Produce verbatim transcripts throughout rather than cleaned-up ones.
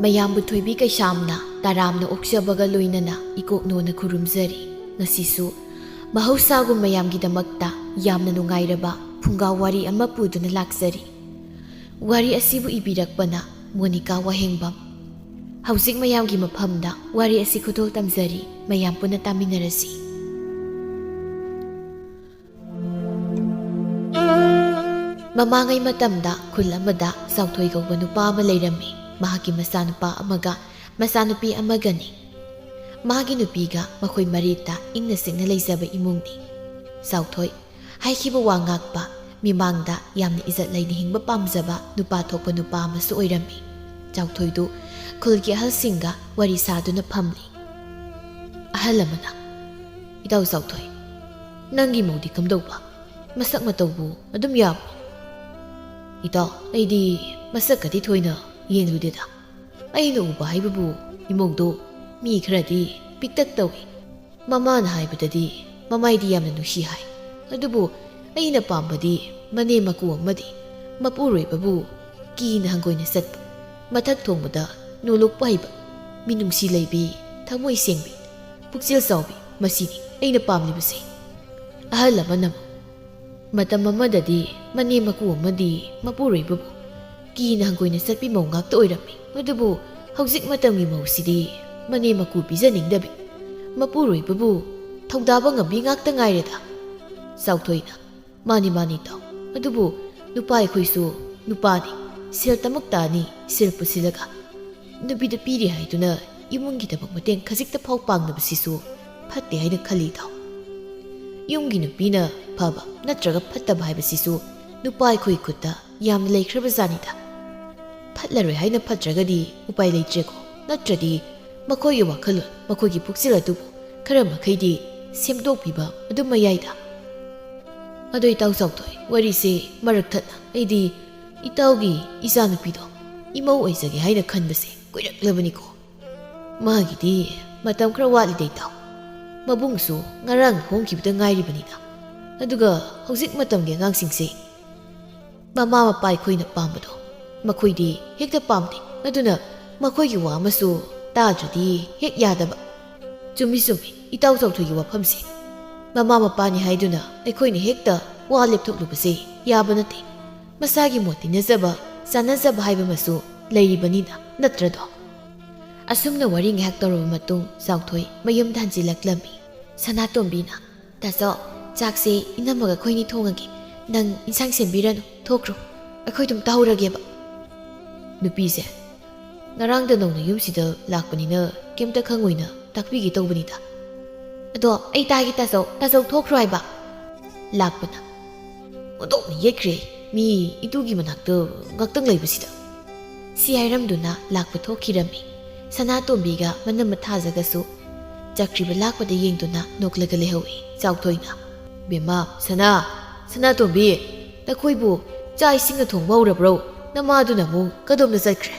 ꯃꯌꯥꯝꯕꯨ ꯊꯣꯏꯕꯤ ꯀꯩꯁꯥꯝꯅ ꯇꯔꯥꯝꯅ ꯑꯣꯛꯆꯕꯒ ꯂꯣꯏꯅꯅ ꯏꯀꯣꯛꯅꯣꯅ ꯈꯨꯔꯨꯝꯖꯔꯤ꯫ ꯉꯁꯤꯁꯨ ꯃꯍꯧꯁꯥꯒꯨꯝ ꯃꯌꯥꯝꯒꯤꯗꯃꯛꯇ ꯌꯥꯝꯅ ꯅꯨꯡꯉꯥꯏꯔꯕ ꯐꯨꯡꯒꯥ ꯋꯥꯔꯤ ꯑꯃ ꯄꯨꯗꯨꯅ ꯂꯥꯛꯆꯔꯤ꯫ ꯋꯥꯔꯤ ꯑꯁꯤꯕꯨ ꯏꯕꯤꯔꯛꯄꯅ ꯃꯣꯅꯤꯀꯥ ꯋꯥꯍꯦꯡꯕꯝ꯫ ꯍꯧꯖꯤꯛ ꯃꯌꯥꯝꯒꯤ ꯃꯐꯝꯗ ꯋꯥꯔꯤ ꯑꯁꯤ ꯈꯨꯗꯣꯜ ꯇꯝꯖꯔꯤ, ꯃꯌꯥꯝ ꯄꯨꯟꯅ ꯇꯥꯃꯤꯟꯅꯔꯁꯤ꯫ ꯃꯃꯥꯡꯉꯩ ꯃꯇꯝꯗ ꯈꯨꯜ ꯑꯃꯗ ꯆꯥꯎꯊꯣꯏ ꯀꯧꯕ ꯅꯨꯄꯥ ꯑꯃ ꯂꯩꯔꯝꯃꯤ꯫ ꯃꯍꯥꯛꯀꯤ ꯃꯆꯥꯅꯨꯄꯥ ꯑꯃꯒ ꯃꯆꯥꯅꯨꯄꯤ ꯑꯃꯒꯅꯤ꯫ ꯃꯥꯒꯤ ꯅꯨꯄꯤꯒ ꯃꯈꯣꯏ ꯃꯔꯤꯇ ꯏꯪꯅ ꯆꯤꯛꯅ ꯂꯩꯖꯕ ꯏꯃꯨꯡꯅꯤ꯫ ꯆꯥꯎꯊꯣꯏ ꯍꯥꯏꯈꯤꯕ ꯋꯥ ꯉꯥꯛꯄ, ꯃꯤꯃꯥꯡꯗ ꯌꯥꯝꯅ ꯏꯖꯠ ꯂꯩꯅ ꯍꯤꯡꯕ ꯄꯥꯝꯖꯕ ꯅꯨꯄꯥ ꯊꯣꯛꯄ ꯅꯨꯄꯥ ꯑꯃꯁꯨ ꯑꯣꯏꯔꯝꯃꯤ꯫ ꯆꯥꯎꯊꯣꯏꯗꯨ ꯈꯨꯜꯒꯤ ꯑꯍꯜꯁꯤꯡꯒ ꯋꯥꯔꯤ ꯁꯥꯗꯨꯅ ꯐꯝꯂꯤ꯫ ꯑꯍꯜ ꯑꯃꯅ, "ꯏꯇꯥꯎ ꯆꯥꯎꯊꯣꯏ, ꯅꯪꯒꯤ ꯃꯧꯗꯤ ꯀꯝꯗꯧꯕ? ꯃꯁꯛ ꯃꯇꯧꯕꯨ ꯑꯗꯨꯝ ꯌꯥꯕ꯭ꯔꯣ?" "ꯏꯇꯥꯎ, ꯑꯩꯗꯤ ꯃꯁꯛꯀꯗꯤ ꯊꯣꯏꯅ ꯌꯦꯡꯂꯨꯗꯦꯗ꯫ ꯑꯩꯅ ꯎꯕ ꯍꯥꯏꯕꯕꯨ ꯏꯃꯧꯗꯣ ꯃꯤ ꯈꯔꯗꯤ ꯄꯤꯛꯇꯛ ꯇꯧꯏ꯫ ꯃꯃꯥꯅ ꯍꯥꯏꯕꯗꯗꯤ ꯃꯃꯥꯏꯗꯤ ꯌꯥꯝꯅ ꯅꯨꯡꯁꯤ ꯍꯥꯏ꯫ ꯑꯗꯨꯕꯨ ꯑꯩꯅ ꯄꯥꯝꯕꯗꯤ ꯃꯅꯦꯝ ꯃꯀꯨ ꯑꯃꯗꯤ ꯃꯄꯨꯔꯣꯏꯕꯕꯨ ꯀꯤꯅ ꯍꯪꯒꯣꯏꯅ ꯆꯠꯄ, ꯃꯊꯛ ꯊꯣꯡꯕꯗ ꯅꯣꯂꯨꯛꯄ ꯍꯩꯕ, ꯃꯤꯅꯨꯡꯁꯤ ꯂꯩꯕꯤ, ꯊꯃꯣꯏ ꯁꯦꯡꯕꯤ, ꯄꯨꯛꯆꯦꯜ ꯆꯥꯎꯕꯤ, ꯃꯁꯤꯅꯤ ꯑꯩꯅ ꯄꯥꯝꯂꯤꯕꯁꯦ꯫" ꯑꯍꯜ ꯑꯃꯅ ꯑꯃꯨꯛ, "ꯃꯇꯝ ꯑꯃꯗꯗꯤ ꯃꯅꯦꯝ ꯃꯀꯨ ꯑꯃꯗꯤ ꯃꯄꯨꯔꯣꯏꯕꯕꯨ ꯀꯤꯅ ꯍꯪꯒꯣꯏꯅ ꯆꯠꯄꯤ ꯃꯧ ꯉꯥꯛꯇ ꯑꯣꯏꯔꯝꯃꯤ꯫ ꯑꯗꯨꯕꯨ ꯍꯧꯖꯤꯛ ꯃꯇꯝꯒꯤ ꯃꯧꯁꯤꯗꯤ ꯃꯅꯦꯝ ꯃꯀꯨ ꯄꯤꯖꯅꯤꯡꯗꯕꯤ, ꯃꯄꯨꯔꯣꯏꯕꯕꯨ ꯊꯧꯗꯥꯕ ꯉꯝꯕꯤ ꯉꯥꯛꯇ ꯉꯥꯏꯔꯦꯗ꯫" ꯆꯥꯎꯊꯣꯏꯅ, "ꯃꯥꯅꯤ, ꯃꯥꯅꯤ ꯏꯇꯥꯎ꯫ ꯑꯗꯨꯕꯨ ꯅꯨꯄꯥ ꯑꯩꯈꯣꯏꯁꯨ ꯅꯨꯄꯥꯅꯤ, ꯁꯦꯜ ꯇꯃꯛ ꯇꯥꯅꯤ, ꯁꯦꯜ ꯄꯨꯁꯤꯜꯂꯒ ꯅꯨꯄꯤꯗ ꯄꯤꯔꯤ ꯍꯥꯏꯗꯨꯅ ꯏꯃꯨꯡꯒꯤꯗꯃꯛ ꯃꯇꯦꯡ ꯈꯖꯤꯛꯇ ꯐꯥꯎ ꯄꯥꯡꯗꯕꯁꯤꯁꯨ ꯐꯠꯇꯦ ꯍꯥꯏꯅ ꯈꯜꯂꯤ ꯏꯇꯥꯎ꯫ ꯌꯨꯝꯒꯤ ꯅꯨꯄꯤꯅ ꯐꯕ ꯅꯠꯇ꯭ꯔꯒ ꯐꯠꯇꯕ ꯍꯥꯏꯕꯁꯤꯁꯨ ꯅꯨꯄꯥ ꯑꯩꯈꯣꯏ ꯈꯨꯠꯇ ꯌꯥꯝꯅ ꯂꯩꯈ꯭ꯔꯕ ꯖꯥꯠꯅꯤꯗ꯫ ꯐꯠꯂꯔꯣꯏ ꯍꯥꯏꯅ ꯐꯠꯇ꯭ꯔꯒꯗꯤ ꯎꯄꯥꯏ ꯂꯩꯇ꯭ꯔꯦꯀꯣ, ꯅꯠꯇ꯭ꯔꯗꯤ ꯃꯈꯣꯏꯒꯤ ꯋꯥꯈꯜꯂꯣꯟ, ꯃꯈꯣꯏꯒꯤ ꯄꯨꯛꯆꯦꯜ ꯑꯗꯨꯕꯨ ꯈꯔ ꯃꯈꯩꯗꯤ ꯁꯦꯝꯗꯣꯛꯄꯤꯕ ꯑꯗꯨꯝ ꯃꯌꯥꯏꯗ꯫" "ꯑꯗꯣ ꯏꯇꯥꯎ ꯆꯥꯎꯊꯣꯏ, ꯋꯥꯔꯤꯁꯦ ꯃꯔꯛ ꯊꯠꯅ, ꯑꯩꯗꯤ ꯏꯇꯥꯎꯒꯤ ꯏꯆꯥꯅꯨꯄꯤꯗꯣ ꯏꯃꯧ ꯑꯣꯏꯖꯒꯦ ꯍꯥꯏꯅ ꯈꯟꯕꯁꯦ ꯀꯨꯏꯔꯛꯂꯕꯅꯤꯀꯣ꯫ ꯃꯥꯒꯤꯗꯤ ꯃꯇꯝ ꯈꯔ ꯋꯥꯠꯂꯤꯗ ꯏꯇꯥꯎ꯫ ꯃꯕꯨꯡꯁꯨ ꯉꯔꯥꯡ ꯍꯣꯡꯈꯤꯕꯗ ꯉꯥꯏꯔꯤꯕꯅꯤꯗ꯫ ꯑꯗꯨꯒ ꯍꯧꯖꯤꯛ ꯃꯇꯝꯒꯤ ꯑꯉꯥꯡꯁꯤꯡꯁꯦ ꯃꯃꯥ ꯃꯄꯥ ꯑꯩꯈꯣꯏꯅ ꯄꯥꯝꯕꯗꯣ ꯃꯈꯣꯏꯗꯤ ꯍꯦꯛꯇ ꯄꯥꯝꯗꯦ꯫ ꯑꯗꯨꯅ ꯃꯈꯣꯏꯒꯤ ꯋꯥ ꯑꯃꯁꯨ ꯇꯥꯗ꯭ꯔꯗꯤ ꯍꯦꯛ ꯌꯥꯗꯕ꯫ ꯆꯨꯝꯃꯤ ꯆꯨꯝꯃꯤ, ꯏꯇꯥꯎ ꯆꯥꯎꯊꯣꯏꯒꯤ ꯋꯥꯐꯝꯁꯦ꯫ ꯃꯃꯥ ꯃꯄꯥꯅꯤ ꯍꯥꯏꯗꯨꯅ ꯑꯩꯈꯣꯏꯅ ꯍꯦꯛꯇ ꯋꯥ ꯂꯦꯞꯊꯣꯛꯂꯨꯕꯁꯦ ꯌꯥꯕ ꯅꯠꯇꯦ꯫ ꯃꯁꯥꯒꯤ ꯃꯣꯠ ꯇꯤꯟꯅꯖꯕ, ꯆꯥꯟꯅꯖꯕ ꯍꯥꯏꯕ ꯑꯃꯁꯨ ꯂꯩꯔꯤꯕꯅꯤꯅ, ꯅꯠꯇ꯭ꯔꯗꯣ? ꯑꯁꯨꯝꯅ ꯋꯥꯔꯤ ꯉꯥꯏꯍꯥꯛ ꯇꯧꯔꯕ ꯃꯇꯨꯡ ꯆꯥꯎꯊꯣꯏ ꯃꯌꯨꯝꯗ ꯍꯟꯖꯤꯜꯂꯛꯂꯝꯃꯤ꯫ ꯁꯅꯥꯇꯣꯝꯕꯤꯅ, "ꯇꯥꯆꯧ, ꯆꯥꯛꯁꯦ ꯏꯅꯝꯃꯒ ꯑꯩꯈꯣꯏꯅꯤ ꯊꯣꯡꯉꯒꯦ꯫ ꯅꯪ ꯏꯟꯁꯥꯡ ꯁꯦꯝꯕꯤꯔꯅꯨ, ꯊꯣꯛꯈ꯭ꯔꯣ꯫ ꯑꯩꯈꯣꯏ ꯑꯗꯨꯝ ꯇꯧꯍꯧꯔꯒꯦꯕ꯫" ꯅꯨꯄꯤꯁꯦ, "ꯉꯔꯥꯡꯗ ꯅꯧꯅ ꯌꯨꯝꯁꯤꯗ ꯂꯥꯛꯄꯅꯤꯅ ꯀꯩꯝꯇ ꯈꯪꯉꯣꯏꯅ ꯇꯥꯛꯄꯤꯒꯦ ꯇꯧꯕꯅꯤꯗ꯫" "ꯑꯗꯣ ꯑꯩ ꯇꯥꯒꯦ ꯇꯥꯆꯧ, ꯇꯥꯆꯧ ꯊꯣꯛꯈ꯭ꯔꯣ ꯍꯥꯏꯕ꯫" ꯂꯥꯛꯄꯅ, "ꯑꯣꯟꯊꯣꯛꯅ ꯌꯦꯠꯈ꯭ꯔꯦ, ꯃꯤ ꯏꯇꯨꯒꯤ ꯃꯅꯥꯛꯇ ꯉꯥꯛꯇꯪ ꯂꯩꯕꯁꯤꯗ꯫" ꯁꯤ ꯍꯥꯏꯔꯝꯗꯨꯅ ꯂꯥꯛꯄ ꯊꯣꯛꯈꯤꯔꯝꯃꯤ꯫ ꯁꯅꯥꯇꯣꯝꯕꯤꯒ ꯃꯅꯝꯃ ꯊꯥꯖꯒꯁꯨ ꯆꯠꯈ꯭ꯔꯤꯕ ꯂꯥꯛꯄꯗ ꯌꯦꯡꯗꯨꯅ ꯅꯣꯛꯂꯒ ꯂꯩꯍꯧꯏ꯫ ꯆꯥꯎꯊꯣꯏꯅ, "ꯕꯦꯝꯃ, ꯁꯅꯥ, ꯁꯅꯥꯇꯣꯝꯕꯤ, ꯅꯈꯣꯏꯕꯨ ꯆꯥꯛ ꯏꯁꯤꯡꯒ ꯊꯣꯡꯕ ꯍꯧꯔꯕ꯭ꯔꯣ? ꯅꯃꯥꯗꯨꯅ ꯑꯃꯨꯛ ꯀꯗꯣꯝꯗ ꯆꯠꯈ꯭ꯔꯦ?"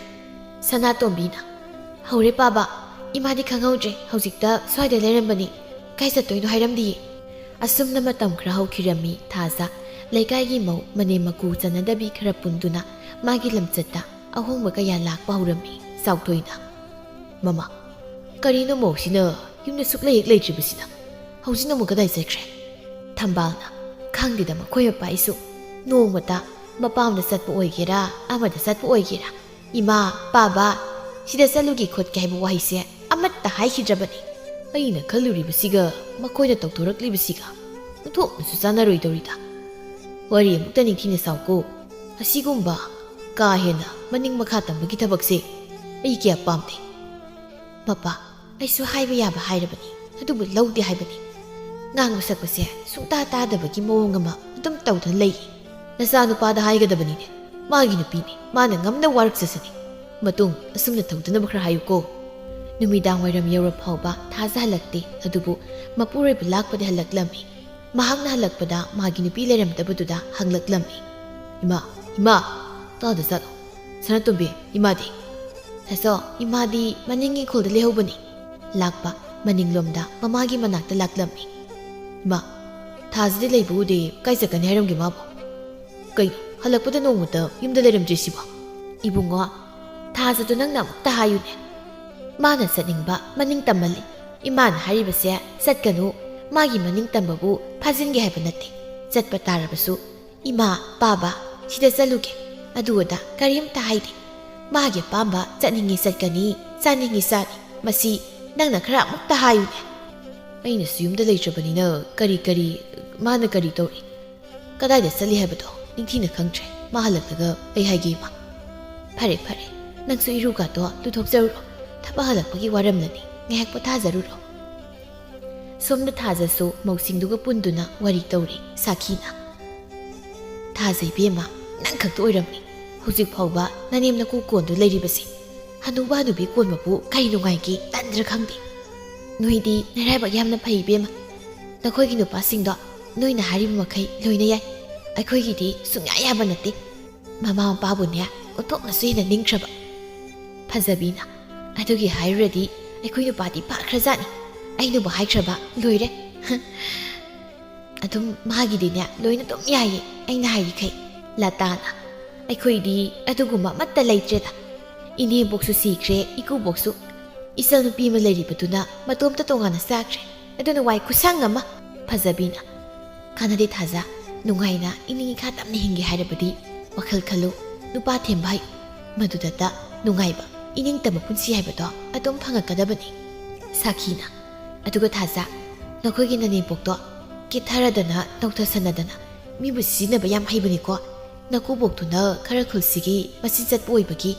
ꯁꯅꯥꯇꯣꯝꯕꯤꯅ, "ꯍꯧꯔꯦ ꯄꯥꯕ, ꯏꯃꯥꯗꯤ ꯈꯪꯍꯧꯗ꯭ꯔꯦ, ꯍꯧꯖꯤꯛꯇ ꯁ꯭ꯋꯥꯏꯗ ꯂꯩꯔꯝꯕꯅꯤ, ꯀꯥꯏ ꯆꯠꯇꯣꯏꯅꯣ ꯍꯥꯏꯔꯝꯗꯤꯌꯦ꯫" ꯑꯁꯨꯝꯅ ꯃꯇꯝ ꯈꯔ ꯍꯧꯈꯤꯔꯝꯃꯤ꯫ ꯊꯥꯖ ꯂꯩꯀꯥꯏꯒꯤ ꯃꯧ ꯃꯅꯦꯝ ꯃꯀꯨ ꯆꯟꯅꯗꯕꯤ ꯈꯔ ꯄꯨꯟꯗꯨꯅ ꯃꯥꯒꯤ ꯂꯝꯆꯠꯇ ꯑꯍꯣꯡꯕ ꯀꯌꯥ ꯂꯥꯛꯄ ꯍꯧꯔꯝꯃꯤ꯫ ꯆꯥꯎꯊꯣꯏꯅ, "ꯃꯃꯥ, ꯀꯔꯤꯅꯣ ꯃꯧꯁꯤꯅ ꯌꯨꯝꯗ ꯁꯨꯛꯂꯩ ꯍꯦꯛ ꯂꯩꯇ꯭ꯔꯤꯕꯁꯤꯅ? ꯍꯧꯖꯤꯛꯅ ꯑꯃꯨꯛ ꯀꯗꯥꯏ ꯆꯠꯈ꯭ꯔꯦ?" ꯊꯝꯕꯥꯜꯅ, "ꯈꯪꯗꯦꯗ ꯃꯈꯣꯏ ꯃꯄꯥ ꯑꯩꯁꯨ꯫ ꯅꯣꯡꯃꯇ ꯃꯄꯥꯝꯗ ꯆꯠꯄ ꯑꯣꯏꯒꯦꯔꯥ, ꯑꯃꯗ ꯆꯠꯄ ꯑꯣꯏꯒꯦꯔꯥ, 'ꯏꯃꯥ, ꯄꯥꯕ, ꯁꯤꯗ ꯆꯠꯂꯨꯒꯦ ꯈꯣꯠꯀꯦ' ꯍꯥꯏꯕ ꯋꯥꯍꯩꯁꯦ ꯑꯃꯠꯇ ꯍꯥꯏꯈꯤꯗ꯭ꯔꯕꯅꯤ꯫ ꯑꯩꯅ ꯈꯜꯂꯨꯔꯤꯕꯁꯤꯒ ꯃꯈꯣꯏꯅ ꯇꯧꯊꯣꯔꯛꯂꯤꯕꯁꯤꯒ ꯑꯣꯟꯊꯣꯛꯅꯁꯨ ꯆꯥꯟꯅꯔꯣꯏꯗꯧꯔꯤꯗ꯫ ꯋꯥꯔꯤ ꯑꯃꯨꯛꯇ ꯅꯤꯡꯊꯤꯅ ꯁꯥꯎꯀꯣ꯫ ꯑꯁꯤꯒꯨꯝꯕ ꯀꯥ ꯍꯦꯟꯅ ꯃꯅꯤꯡ ꯃꯈꯥ ꯇꯝꯕꯒꯤ ꯊꯕꯛꯁꯦ ꯑꯩ ꯀꯌꯥ ꯄꯥꯝꯗꯦ꯫ ꯃꯄꯥ, ꯑꯩꯁꯨ ꯍꯥꯏꯕ ꯌꯥꯕ ꯍꯥꯏꯔꯕꯅꯤ, ꯑꯗꯨꯕꯨ ꯂꯧꯗꯦ ꯍꯥꯏꯕꯅꯤ꯫ ꯉꯥꯡꯕ ꯁꯛꯄꯁꯦ ꯁꯨꯡꯇꯥ ꯇꯥꯗꯕꯒꯤ ꯃꯑꯣꯡ ꯑꯃ ꯑꯗꯨꯝ ꯇꯧꯗꯨꯅ ꯂꯩ꯫ ꯅꯆꯥꯅꯨꯄꯥꯗ ꯍꯥꯏꯒꯗꯕꯅꯤꯅꯦ, ꯃꯥꯒꯤ ꯅꯨꯄꯤꯅꯤ, ꯃꯥꯅ ꯉꯝꯅ ꯋꯥꯔꯛꯆꯁꯅꯤ꯫ ꯃꯇꯨꯡ ꯑꯁꯨꯝꯅ ꯇꯧꯗꯅꯕ ꯈꯔ ꯍꯥꯏꯌꯨꯀꯣ꯫" ꯅꯨꯃꯤꯗꯥꯡ ꯋꯥꯏꯔꯝ ꯌꯧꯔ ꯐꯥꯎꯕ ꯊꯥꯖ ꯍꯜꯂꯛꯇꯦ, ꯑꯗꯨꯕꯨ ꯃꯄꯨꯔꯣꯏꯕ ꯂꯥꯛꯄꯗꯤ ꯍꯜꯂꯛꯂꯝꯃꯤ꯫ ꯃꯍꯥꯛꯅ ꯍꯜꯂꯛꯄꯗ ꯃꯥꯒꯤ ꯅꯨꯄꯤ ꯂꯩꯔꯝꯗꯕꯗꯨꯗ ꯍꯪꯂꯛꯂꯝꯃꯤ꯫ "ꯏꯃꯥ, ꯏꯃꯥ, ꯀꯥꯗ ꯆꯠꯂꯣ꯫ ꯁꯅꯥꯇꯣꯝꯕꯤ, ꯏꯃꯥꯗꯤ?" "ꯇꯥꯆꯧ, ꯏꯃꯥꯗꯤ ꯃꯅꯤꯡ ꯏꯪꯈꯣꯜꯗ ꯂꯩꯍꯧꯕꯅꯤ꯫" ꯂꯥꯛꯄ, ꯃꯅꯤꯡꯂꯣꯝꯗ ꯃꯃꯥꯒꯤ ꯃꯅꯥꯛꯇ ꯂꯥꯛꯂꯝꯃꯤ꯫ "ꯏꯃꯥ, ꯊꯥꯖꯗꯤ ꯂꯩꯕ ꯎꯗꯦ, ꯀꯥꯏ ꯆꯠꯀꯅꯤ ꯍꯥꯏꯔꯝꯒꯦ ꯃꯥꯕꯨ? ꯀꯩꯅꯣ, ꯍꯜꯂꯛꯄꯗ ꯅꯣꯡꯃꯇ ꯌꯨꯝꯗ ꯂꯩꯔꯝꯗ꯭ꯔꯤꯁꯤꯕꯣ?" "ꯏꯕꯨꯡꯉꯣ, ꯊꯥꯖꯗꯣ ꯅꯪꯅ ꯑꯃꯨꯛꯇ ꯍꯥꯏꯌꯨꯅꯦ꯫ ꯃꯥꯅ ꯆꯠꯅꯤꯡꯕ ꯃꯅꯤꯡ ꯇꯝꯃꯜꯂꯤ꯫ ꯏꯃꯥꯅ ꯍꯥꯏꯔꯤꯕꯁꯦ ꯆꯠꯀꯅꯨ, ꯃꯥꯒꯤ ꯃꯅꯤꯡ ꯇꯝꯕꯕꯨ ꯐꯥꯖꯤꯟꯒꯦ ꯍꯥꯏꯕ ꯅꯠꯇꯦ꯫ ꯆꯠꯄ ꯇꯥꯔꯕꯁꯨ ꯏꯃꯥ, ꯄꯥꯕ, ꯁꯤꯗ ꯆꯠꯂꯨꯒꯦ, ꯑꯗꯨ ꯑꯗꯥ ꯀꯔꯤꯝꯇ ꯍꯥꯏꯗꯦ꯫ ꯃꯥꯒꯤ ꯑꯄꯥꯝꯕ ꯆꯠꯅꯤꯡꯉꯤ ꯆꯠꯀꯅꯤ, ꯆꯥꯅꯤꯡꯉꯤ ꯆꯥꯅꯤ꯫ ꯃꯁꯤ ꯅꯪꯅ ꯈꯔ ꯑꯃꯨꯛꯇ ꯍꯥꯏꯌꯨꯅꯦ꯫ ꯑꯩꯅꯁꯨ ꯌꯨꯝꯗ ꯂꯩꯇ꯭ꯔꯕꯅꯤꯅ ꯀꯔꯤ ꯀꯔꯤ, ꯃꯥꯅ ꯀꯔꯤ ꯇꯧꯔꯤ? ꯀꯗꯥꯏꯗ ꯆꯠꯂꯤ ꯍꯥꯏꯕꯗꯣ ꯅꯤꯡꯊꯤꯅ ꯈꯪꯗ꯭ꯔꯦ꯫ ꯃꯥ ꯍꯜꯂꯛꯂꯒ ꯑꯩ ꯍꯥꯏꯒꯦ ꯏꯃꯥ꯫ ꯐꯔꯦ ꯐꯔꯦ, ꯅꯪꯁꯨ ꯏꯔꯨꯒꯥꯗꯣ ꯂꯨꯊꯣꯛꯆꯔꯨꯔꯣ꯫ ꯊꯕꯛ ꯍꯜꯂꯛꯄꯒꯤ ꯋꯥꯔꯝꯂꯅꯤ, ꯉꯥꯏꯍꯥꯛ ꯄꯣꯊꯥꯖꯔꯨꯔꯣ꯫ ꯁꯣꯝꯗ ꯊꯥꯖꯁꯨ ꯃꯧꯁꯤꯡꯗꯨꯒ ꯄꯨꯟꯗꯨꯅ ꯋꯥꯔꯤ ꯇꯧꯔꯤ꯫ ꯁꯥꯈꯤꯅ, ꯊꯥꯖ ꯏꯕꯦꯝꯃ, ꯅꯪ ꯈꯛꯇ ꯑꯣꯏꯔꯝꯃꯤ ꯍꯧꯖꯤꯛ ꯐꯥꯎꯕ ꯅꯅꯦꯝ ꯅꯀꯨ ꯀꯣꯟꯗꯨ ꯂꯩꯔꯤꯕꯁꯦ꯫ ꯍꯅꯨꯕ ꯍꯅꯨꯕꯤ ꯀꯣꯟꯕꯕꯨ ꯀꯔꯤ ꯅꯨꯡꯉꯥꯏꯒꯦ ꯇꯟꯗ꯭ꯔ ꯈꯪꯗꯦ꯫ ꯅꯣꯏꯗꯤ ꯅꯔꯥꯏꯕꯛ ꯌꯥꯝꯅ ꯐꯩ ꯏꯕꯦꯝꯃ꯫ ꯅꯈꯣꯏꯒꯤ ꯅꯨꯄꯥꯁꯤꯡꯗꯣ ꯅꯣꯏꯅ ꯍꯥꯏꯔꯤꯕ ꯃꯈꯩ ꯂꯣꯏꯅ ꯌꯥꯏ꯫ ꯑꯩꯈꯣꯏꯒꯤꯗꯤ ꯁꯨꯡꯌꯥ ꯌꯥꯕ ꯅꯠꯇꯦ꯫ ꯃꯃꯥ ꯃꯄꯥꯕꯨꯅꯦ ꯑꯣꯟꯊꯣꯛꯅꯁꯨ ꯍꯦꯟꯅ ꯅꯤꯡꯈ꯭ꯔꯕ꯫ ꯐꯖꯕꯤꯅ, ꯑꯗꯨꯒꯤ ꯍꯥꯏꯔꯨꯔꯗꯤ ꯑꯩꯈꯣꯏ ꯅꯨꯄꯥꯗꯤ ꯐꯈ꯭ꯔꯖꯥꯠꯅꯤ꯫ ꯑꯩꯅꯕꯨ ꯍꯥꯏꯈ꯭ꯔꯕ ꯂꯣꯏꯔꯦ꯫ ꯑꯗꯨꯝ ꯃꯥꯒꯤꯗꯤꯅꯦ ꯂꯣꯏꯅ ꯑꯗꯨꯝ ꯌꯥꯏꯌꯦ ꯑꯩꯅ ꯍꯥꯏꯔꯤꯈꯩ꯫ ꯂꯇꯥꯅ, ꯑꯩꯈꯣꯏꯗꯤ ꯑꯗꯨꯒꯨꯝꯕ ꯑꯃꯠꯇ ꯂꯩꯇ꯭ꯔꯦꯗ꯫ ꯏꯅꯦꯕꯣꯛꯁꯨ ꯁꯤꯈ꯭ꯔꯦ, ꯏꯀꯨꯕꯣꯛꯁꯨ꯫ ꯏꯆꯥꯅꯨꯄꯤ ꯑꯃ ꯂꯩꯔꯤꯕꯗꯨꯅ ꯃꯇꯣꯝꯇ ꯇꯣꯉꯥꯟꯅ ꯆꯥꯈ꯭ꯔꯦ꯫ ꯑꯗꯨꯅ ꯋꯥꯏ ꯈꯨꯁꯪ ꯑꯃ꯫ ꯐꯖꯕꯤꯅ, ꯀꯥꯟꯅꯗꯦ ꯊꯥꯖ, ꯅꯨꯡꯉꯥꯏꯅ ꯏꯅꯤꯡ ꯏꯈꯥ ꯇꯝꯅ ꯍꯤꯡꯒꯦ ꯍꯥꯏꯔꯕꯗꯤ ꯋꯥꯈꯜ ꯈꯜꯂꯨ, ꯅꯨꯄꯥ ꯊꯦꯝꯕ ꯍꯩꯌꯨ꯫ ꯃꯗꯨꯗꯇ ꯅꯨꯡꯉꯥꯏꯕ, ꯏꯅꯤꯡꯇꯝꯕ ꯄꯨꯟꯁꯤ ꯍꯥꯏꯕꯗꯣ ꯑꯗꯨꯝ ꯐꯪꯉꯛꯀꯗꯕꯅꯤ꯫ ꯁꯥꯈꯤꯅ, ꯑꯗꯨꯒ ꯊꯥꯖ, ꯅꯈꯣꯏꯒꯤ ꯅꯅꯦꯝꯄꯣꯛꯇꯣ ꯀꯦꯊꯔꯗꯅ ꯅꯧꯊꯁꯟꯅꯗꯅ ꯃꯤꯕꯨ ꯁꯤꯖꯤꯟꯅꯕ ꯌꯥꯝ ꯍꯩꯕꯅꯤꯀꯣ꯫ ꯅꯀꯨꯕꯣꯛꯇꯨꯅ ꯈꯔ ꯈꯨꯜꯁꯤꯒꯤ ꯃꯆꯤꯟ ꯆꯠꯄ ꯑꯣꯏꯕꯒꯤ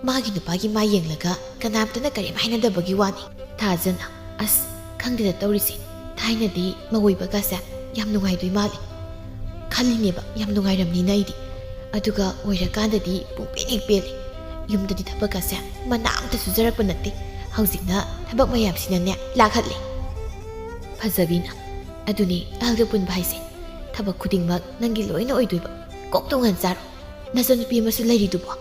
ꯃꯥꯒꯤ ꯅꯨꯄꯥꯒꯤ ꯃꯥ ꯌꯦꯡꯂꯒ ꯀꯅꯥꯝꯇꯅ ꯀꯔꯤꯝ ꯍꯥꯏꯅꯗꯕꯒꯤ ꯋꯥꯅꯤ꯫ ꯊꯥꯖꯅ, ꯑꯁ, ꯈꯪꯗꯦꯗ ꯇꯧꯔꯤꯁꯦ꯫ ꯊꯥꯏꯅꯗꯤ ꯃꯧ ꯑꯣꯏꯕꯒꯁꯦ ꯌꯥꯝ ꯅꯨꯡꯉꯥꯏꯗꯣꯏ ꯃꯥꯜꯂꯤ꯫ ꯈꯜꯂꯤꯅꯦꯕ ꯌꯥꯝ ꯅꯨꯡꯉꯥꯏꯔꯝꯅꯤꯅ ꯑꯩꯗꯤ꯫ ꯑꯗꯨꯒ ꯑꯣꯏꯔꯀꯥꯟꯗꯗꯤ ꯄꯨꯡꯄꯦꯟ ꯍꯦꯛ ꯄꯦꯜꯂꯤ꯫ ꯌꯨꯝꯗꯗꯤ ꯊꯕꯛꯀꯁꯦ ꯃꯅꯥ ꯑꯝꯇ ꯁꯨꯖꯔꯛꯄ ꯅꯠꯇꯦ꯫ ꯍꯧꯖꯤꯛꯅ ꯊꯕꯛ ꯃꯌꯥꯝꯁꯤꯅꯅꯦ ꯂꯥꯛꯍꯠꯂꯤ꯫ ꯐꯖꯕꯤꯅ, ꯑꯗꯨꯅꯤ ꯑꯍꯜꯒ ꯄꯨꯟꯕ ꯍꯥꯏꯁꯦ꯫ ꯊꯕꯛ ꯈꯨꯗꯤꯡꯃꯛ ꯅꯪꯒꯤ ꯂꯣꯏꯅ ꯑꯣꯏꯗꯣꯏꯕ꯫ ꯀꯣꯛ ꯇꯣꯉꯥꯟ ꯆꯥꯔꯣ꯫ ꯅꯆꯟꯅꯨꯄꯤ ꯑꯃꯁꯨ ꯂꯩꯔꯤꯗꯨꯕꯣ꯫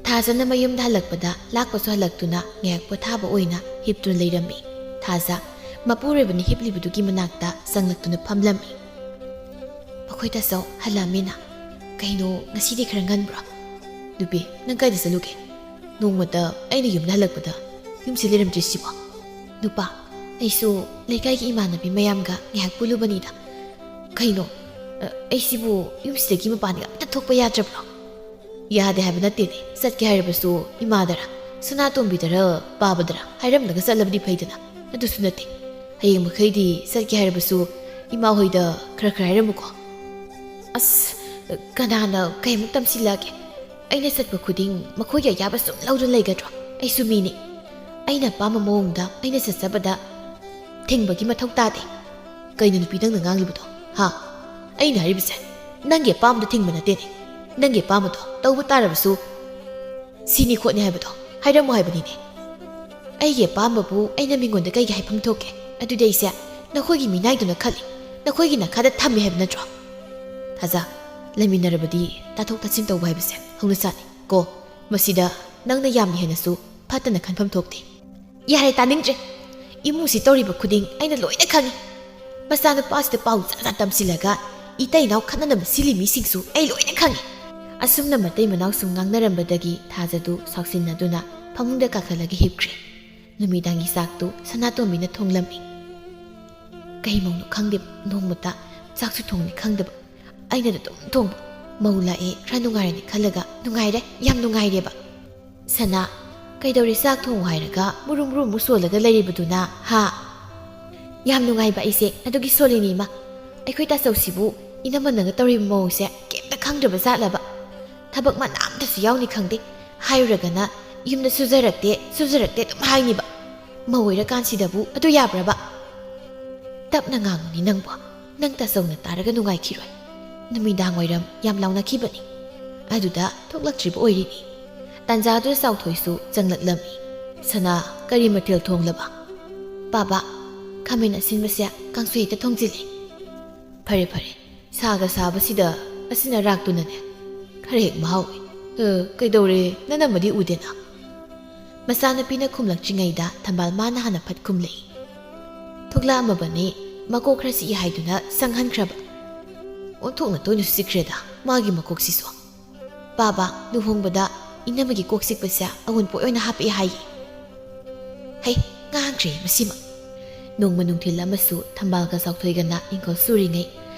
ꯊꯥꯖꯅ ꯃꯌꯨꯝꯗ ꯍꯜꯂꯛꯄꯗ ꯂꯥꯛꯄꯁꯨ ꯍꯜꯂꯛꯇꯨꯅ ꯉꯥꯏꯍꯥꯛ ꯄꯣꯊꯥꯕ ꯑꯣꯏꯅ ꯍꯤꯞꯇꯨꯅ ꯂꯩꯔꯝꯃꯤ꯫ ꯊꯥꯖ, ꯃꯄꯨꯔꯣꯏꯕꯅ ꯍꯤꯞꯂꯤꯕꯗꯨꯒꯤ ꯃꯅꯥꯛꯇ ꯆꯪꯂꯛꯇꯨꯅ ꯐꯝꯂꯝꯃꯤ꯫ ꯃꯈꯣꯏ ꯇꯥꯆꯧ ꯍꯜꯂꯛꯑꯝꯃꯤꯅ꯫ ꯀꯩꯅꯣ, ꯉꯁꯤꯗꯤ ꯈꯔ ꯉꯟꯕ꯭ꯔꯣ? ꯅꯨꯄꯤ, ꯅꯪ ꯀꯥꯏꯗ ꯆꯠꯂꯨꯒꯦ? ꯅꯣꯡꯃꯇ ꯑꯩꯅ ꯌꯨꯝꯗ ꯍꯜꯂꯛꯄꯗ ꯌꯨꯝꯁꯤ ꯂꯩꯔꯝꯗ꯭ꯔꯤꯁꯤꯕꯣ? ꯅꯨꯄꯥ, ꯑꯩꯁꯨ ꯂꯩꯀꯥꯏꯒꯤ ꯏꯃꯥꯟꯅꯕꯤ ꯃꯌꯥꯝꯒ ꯉꯥꯏꯍꯥꯛ ꯄꯨꯜꯂꯨꯕꯅꯤꯗ꯫ ꯀꯩꯅꯣ, ꯑ, ꯑꯩꯁꯤꯕꯨ ꯌꯨꯝꯁꯤꯗꯒꯤ ꯃꯄꯥꯟꯒ ꯑꯝꯇ ꯊꯣꯛꯄ ꯌꯥꯗ꯭ꯔꯕ꯭ꯔꯣ? ꯌꯥꯗꯦ ꯍꯥꯏꯕ ꯅꯠꯇꯦꯅꯦ꯫ ꯆꯠꯀꯦ ꯍꯥꯏꯔꯕꯁꯨ ꯏꯃꯥꯗꯔ, ꯁꯅꯥꯇꯣꯝꯕꯤꯗꯔ, ꯄꯥꯕꯗꯔ ꯍꯥꯏꯔꯝꯂꯒ ꯆꯠꯂꯕꯗꯤ ꯐꯩꯗꯅ꯫ ꯑꯗꯨꯁꯨ ꯅꯠꯇꯦ꯫ ꯍꯌꯦꯡ ꯃꯈꯩꯗꯤ ꯆꯠꯀꯦ ꯍꯥꯏꯔꯕꯁꯨ ꯏꯃꯥ ꯍꯣꯏꯗ ꯈꯔ ꯈꯔ ꯍꯥꯏꯔꯝꯃꯨꯀꯣ꯫ ꯑꯁ, ꯀꯅꯥꯅ ꯀꯩꯃꯨꯛ ꯇꯝꯁꯤꯜꯂꯛꯑꯒꯦ? ꯑꯩꯅ ꯆꯠꯄ ꯈꯨꯗꯤꯡ ꯃꯈꯣꯏꯒꯤ ꯑꯌꯥꯕ ꯁꯨꯝ ꯂꯧꯗꯨꯅ ꯂꯩꯒꯗ꯭ꯔꯣ? ꯑꯩꯁꯨ ꯃꯤꯅꯤ꯫ ꯑꯩꯅ ꯑꯄꯥꯝꯕ ꯃꯑꯣꯡꯗ ꯑꯩꯅ ꯆꯠꯆꯕꯗ ꯊꯤꯡꯕꯒꯤ ꯃꯊꯧ ꯇꯥꯗꯦ꯫ ꯀꯩꯅꯣ ꯅꯨꯄꯤ ꯅꯪꯅ ꯉꯥꯡꯂꯤꯕꯗꯣ? ꯍꯥ? ꯑꯩꯅ ꯍꯥꯏꯔꯤꯕꯁꯦ ꯅꯪꯒꯤ ꯑꯄꯥꯝꯕꯗ ꯊꯤꯡꯕ ꯅꯠꯇꯦꯅꯦ꯫ ꯅꯪꯒꯤ ꯑꯄꯥꯝꯕꯗꯣ ꯇꯧꯕ ꯇꯥꯔꯕꯁꯨ ꯁꯤꯅꯤ ꯈꯣꯠꯅꯤ ꯍꯥꯏꯕꯗꯣ ꯍꯥꯏꯔꯝꯃꯣ ꯍꯥꯏꯕꯅꯤꯅꯦ꯫ ꯑꯩꯒꯤ ꯑꯄꯥꯝꯕꯕꯨ ꯑꯩꯅ ꯃꯤꯉꯣꯟꯗ ꯀꯩꯒꯤ ꯍꯥꯏꯐꯝ ꯊꯣꯛꯀꯦ? ꯑꯗꯨꯗꯤ ꯑꯩꯁꯦ ꯅꯈꯣꯏꯒꯤ ꯃꯤꯅꯥꯏꯗꯨꯅ ꯈꯜꯂꯤ, ꯅꯈꯣꯏꯒꯤ ꯅꯈꯥꯗ ꯊꯝꯃꯤ ꯍꯥꯏꯕ ꯅꯠꯇ꯭ꯔꯣ? ꯊꯥꯖ, ꯂꯩꯃꯤꯟꯅꯔꯕꯗꯤ ꯇꯥꯊꯣꯛ ꯇꯥꯁꯤꯟ ꯇꯧꯕ ꯍꯥꯏꯕꯁꯦ ꯍꯧꯅꯁꯥꯅꯤ ꯀꯣ꯫ ꯃꯁꯤꯗ ꯅꯪꯅ ꯌꯥꯝꯅ ꯍꯦꯟꯅꯁꯨ ꯐꯠꯇꯅ ꯈꯟꯐꯝ ꯊꯣꯛꯇꯦ꯫ ꯌꯥꯔꯦ, ꯇꯥꯅꯤꯡꯗ꯭ꯔꯦ꯫ ꯏꯃꯨꯡꯁꯤ ꯇꯧꯔꯤꯕ ꯈꯨꯗꯤꯡ ꯑꯩꯅ ꯂꯣꯏꯅ ꯈꯪꯉꯤ꯫ ꯃꯆꯥꯅꯨꯄꯥꯁꯤꯗ ꯄꯥꯎ ꯖꯥꯠ ꯖꯥꯠ ꯇꯝꯁꯤꯜꯂꯒ ꯏꯇꯩ ꯏꯅꯥꯎ ꯈꯠꯅꯅꯕ ꯁꯤꯜꯂꯤ ꯃꯤꯁꯤꯡꯁꯨ ꯑꯩ ꯂꯣꯏꯅ ꯈꯪꯉꯤ꯫ ꯑꯁꯨꯝꯅ ꯃꯇꯩ ꯃꯅꯥꯎ ꯁꯨꯝ ꯉꯥꯡꯅꯔꯝꯕꯗꯒꯤ ꯊꯥꯖꯗꯨ ꯁꯥꯎꯁꯤꯟꯅꯗꯨꯅ ꯐꯃꯨꯡꯗ ꯀꯥꯈꯠꯂꯒ ꯍꯤꯞꯈ꯭ꯔꯦ꯫ ꯅꯨꯃꯤꯗꯥꯡꯒꯤ ꯆꯥꯛꯇꯨ ꯁꯅꯥꯇꯣꯝꯕꯤꯅ ꯊꯣꯡꯂꯝꯃꯤ꯫ ꯀꯩ ꯃꯧꯅꯣ ꯈꯪꯗꯦ, ꯅꯣꯡꯃꯇ ꯆꯥꯛꯁꯨ ꯊꯣꯡꯅꯤ ꯈꯪꯗꯕ꯫ ꯑꯩꯅ ꯑꯗꯨꯝ ꯊꯣꯡꯕ꯫ ꯃꯧ ꯂꯥꯛꯑꯦ, ꯈꯔ ꯅꯨꯡꯉꯥꯏꯔꯅꯤ ꯈꯜꯂꯒ ꯅꯨꯡꯉꯥꯏꯔꯦ, ꯌꯥꯝ ꯅꯨꯡꯉꯥꯏꯔꯦꯕ꯫ ꯁꯅꯥ, ꯀꯩꯗꯧꯔꯦ ꯆꯥꯛ ꯊꯣꯡꯉꯨ ꯍꯥꯏꯔꯒ ꯃꯨꯔꯨ ꯃꯨꯔꯨ ꯑꯃꯨꯛ ꯁꯣꯜꯂꯒ ꯂꯩꯔꯤꯕꯗꯨꯅ, ꯍꯥ? ꯌꯥꯝ ꯅꯨꯡꯉꯥꯏꯕ ꯑꯩꯁꯦ ꯑꯗꯨꯒꯤ ꯁꯣꯜꯂꯤꯅꯤ, ꯏꯃꯥ꯫ ꯑꯩꯈꯣꯏ ꯇꯥꯆꯧꯁꯤꯕꯨ ꯏꯅꯝꯃꯅꯒ ꯇꯧꯔꯤꯕ ꯃꯑꯣꯡꯁꯦ ꯀꯩꯝꯇ ꯈꯪꯗ꯭ꯔꯕ ꯖꯥꯠꯂꯕ? ꯊꯕꯛ ꯃꯅꯥ ꯑꯝꯇꯁꯨ ꯌꯥꯎꯅꯤ ꯈꯪꯗꯦ꯫ ꯍꯥꯏꯔꯨꯔꯒꯅ ꯌꯨꯝꯗ ꯁꯨꯖꯔꯛꯇꯦ, ꯁꯨꯖꯔꯛꯇꯦ ꯑꯗꯨꯝ ꯍꯥꯏꯅꯤꯕ꯫ ꯃꯧ ꯑꯣꯏꯔꯀꯥꯟꯁꯤꯗꯕꯨ ꯑꯗꯨ ꯌꯥꯕ꯭ꯔꯕ? ꯇꯞꯅ ꯉꯥꯡꯉꯨꯅꯦ ꯅꯪꯕꯣ꯫ ꯅꯪ ꯇꯥꯆꯧꯅ ꯇꯥꯔꯒ ꯅꯨꯡꯉꯥꯏꯈꯤꯔꯣꯏ꯫ ꯅꯨꯃꯤꯗꯥꯡ ꯋꯥꯏꯔꯝ ꯌꯥꯝ ꯂꯥꯎꯅꯈꯤꯕꯅꯤ꯫ ꯑꯗꯨꯗ ꯊꯣꯛꯂꯛꯇ꯭ꯔꯤꯕ ꯑꯣꯏꯔꯤꯅꯤ꯫ ꯇꯥꯟꯖꯥꯗꯨꯗ ꯆꯥꯎꯊꯣꯏꯁꯨ ꯆꯪꯂꯛꯂꯝꯃꯤ꯫ ꯁꯅꯥ, ꯀꯔꯤ ꯃꯊꯦꯜ ꯊꯣꯡꯂꯕ? ꯄꯥꯕ, ꯈꯥꯃꯦꯟ ꯑꯁꯤꯟꯕꯁꯦ ꯀꯥꯡꯁꯣꯏ ꯍꯦꯛꯇ ꯊꯣꯡꯖꯤꯜꯂꯤ꯫ ꯐꯔꯦ ꯐꯔꯦ, ꯁꯥꯒ ꯁꯥꯕꯁꯤꯗ ꯑꯁꯤꯟ ꯑꯔꯥꯛꯇꯨꯅꯅꯦ ꯈꯔ ꯍꯦꯛ ꯃꯍꯥꯎꯏ꯫ ꯑ, ꯀꯩꯗꯧꯔꯦ? ꯅꯅꯝꯃꯗꯤ ꯎꯗꯦꯅ꯫ ꯃꯆꯥꯅꯨꯄꯤꯅ ꯈꯨꯝꯂꯛꯇ꯭ꯔꯤꯉꯩꯗ ꯊꯝꯕꯥꯜ ꯃꯥꯅ ꯍꯥꯟꯅ ꯐꯠ ꯈꯨꯝꯂꯛꯏ꯫ ꯊꯣꯛꯂꯛꯑꯝꯃꯕꯅꯤ, ꯃꯀꯣꯛ ꯈꯔ ꯆꯤꯛꯏ ꯍꯥꯏꯗꯨꯅ ꯁꯪꯍꯟꯈ꯭ꯔꯕ꯫ ꯑꯣꯟꯊꯣꯛꯅ ꯇꯣꯏꯅꯁꯨ ꯆꯤꯛꯈ꯭ꯔꯦꯗ ꯃꯥꯒꯤ ꯃꯀꯣꯛꯁꯤꯁꯨ꯫ ꯄꯥꯕ, ꯂꯨꯍꯣꯡꯕꯗ ꯏꯅꯝꯃꯒꯤ ꯀꯣꯛ ꯆꯤꯛꯄꯁꯦ ꯑꯑꯣꯟꯄꯣꯠ ꯑꯣꯏꯅ ꯍꯥꯞꯄꯛꯑꯦ ꯍꯥꯏꯌꯦ꯫ ꯍꯩ, ꯉꯥꯡꯈ꯭ꯔꯦ ꯃꯁꯤꯃ꯫ ꯅꯣꯡꯃ ꯅꯨꯡꯊꯤꯜ ꯑꯃꯁꯨ ꯊꯝꯕꯥꯜꯒ ꯆꯥꯎꯊꯣꯏꯒꯅ ꯏꯪꯈꯣꯜ ꯁꯨꯔꯤꯉꯩ,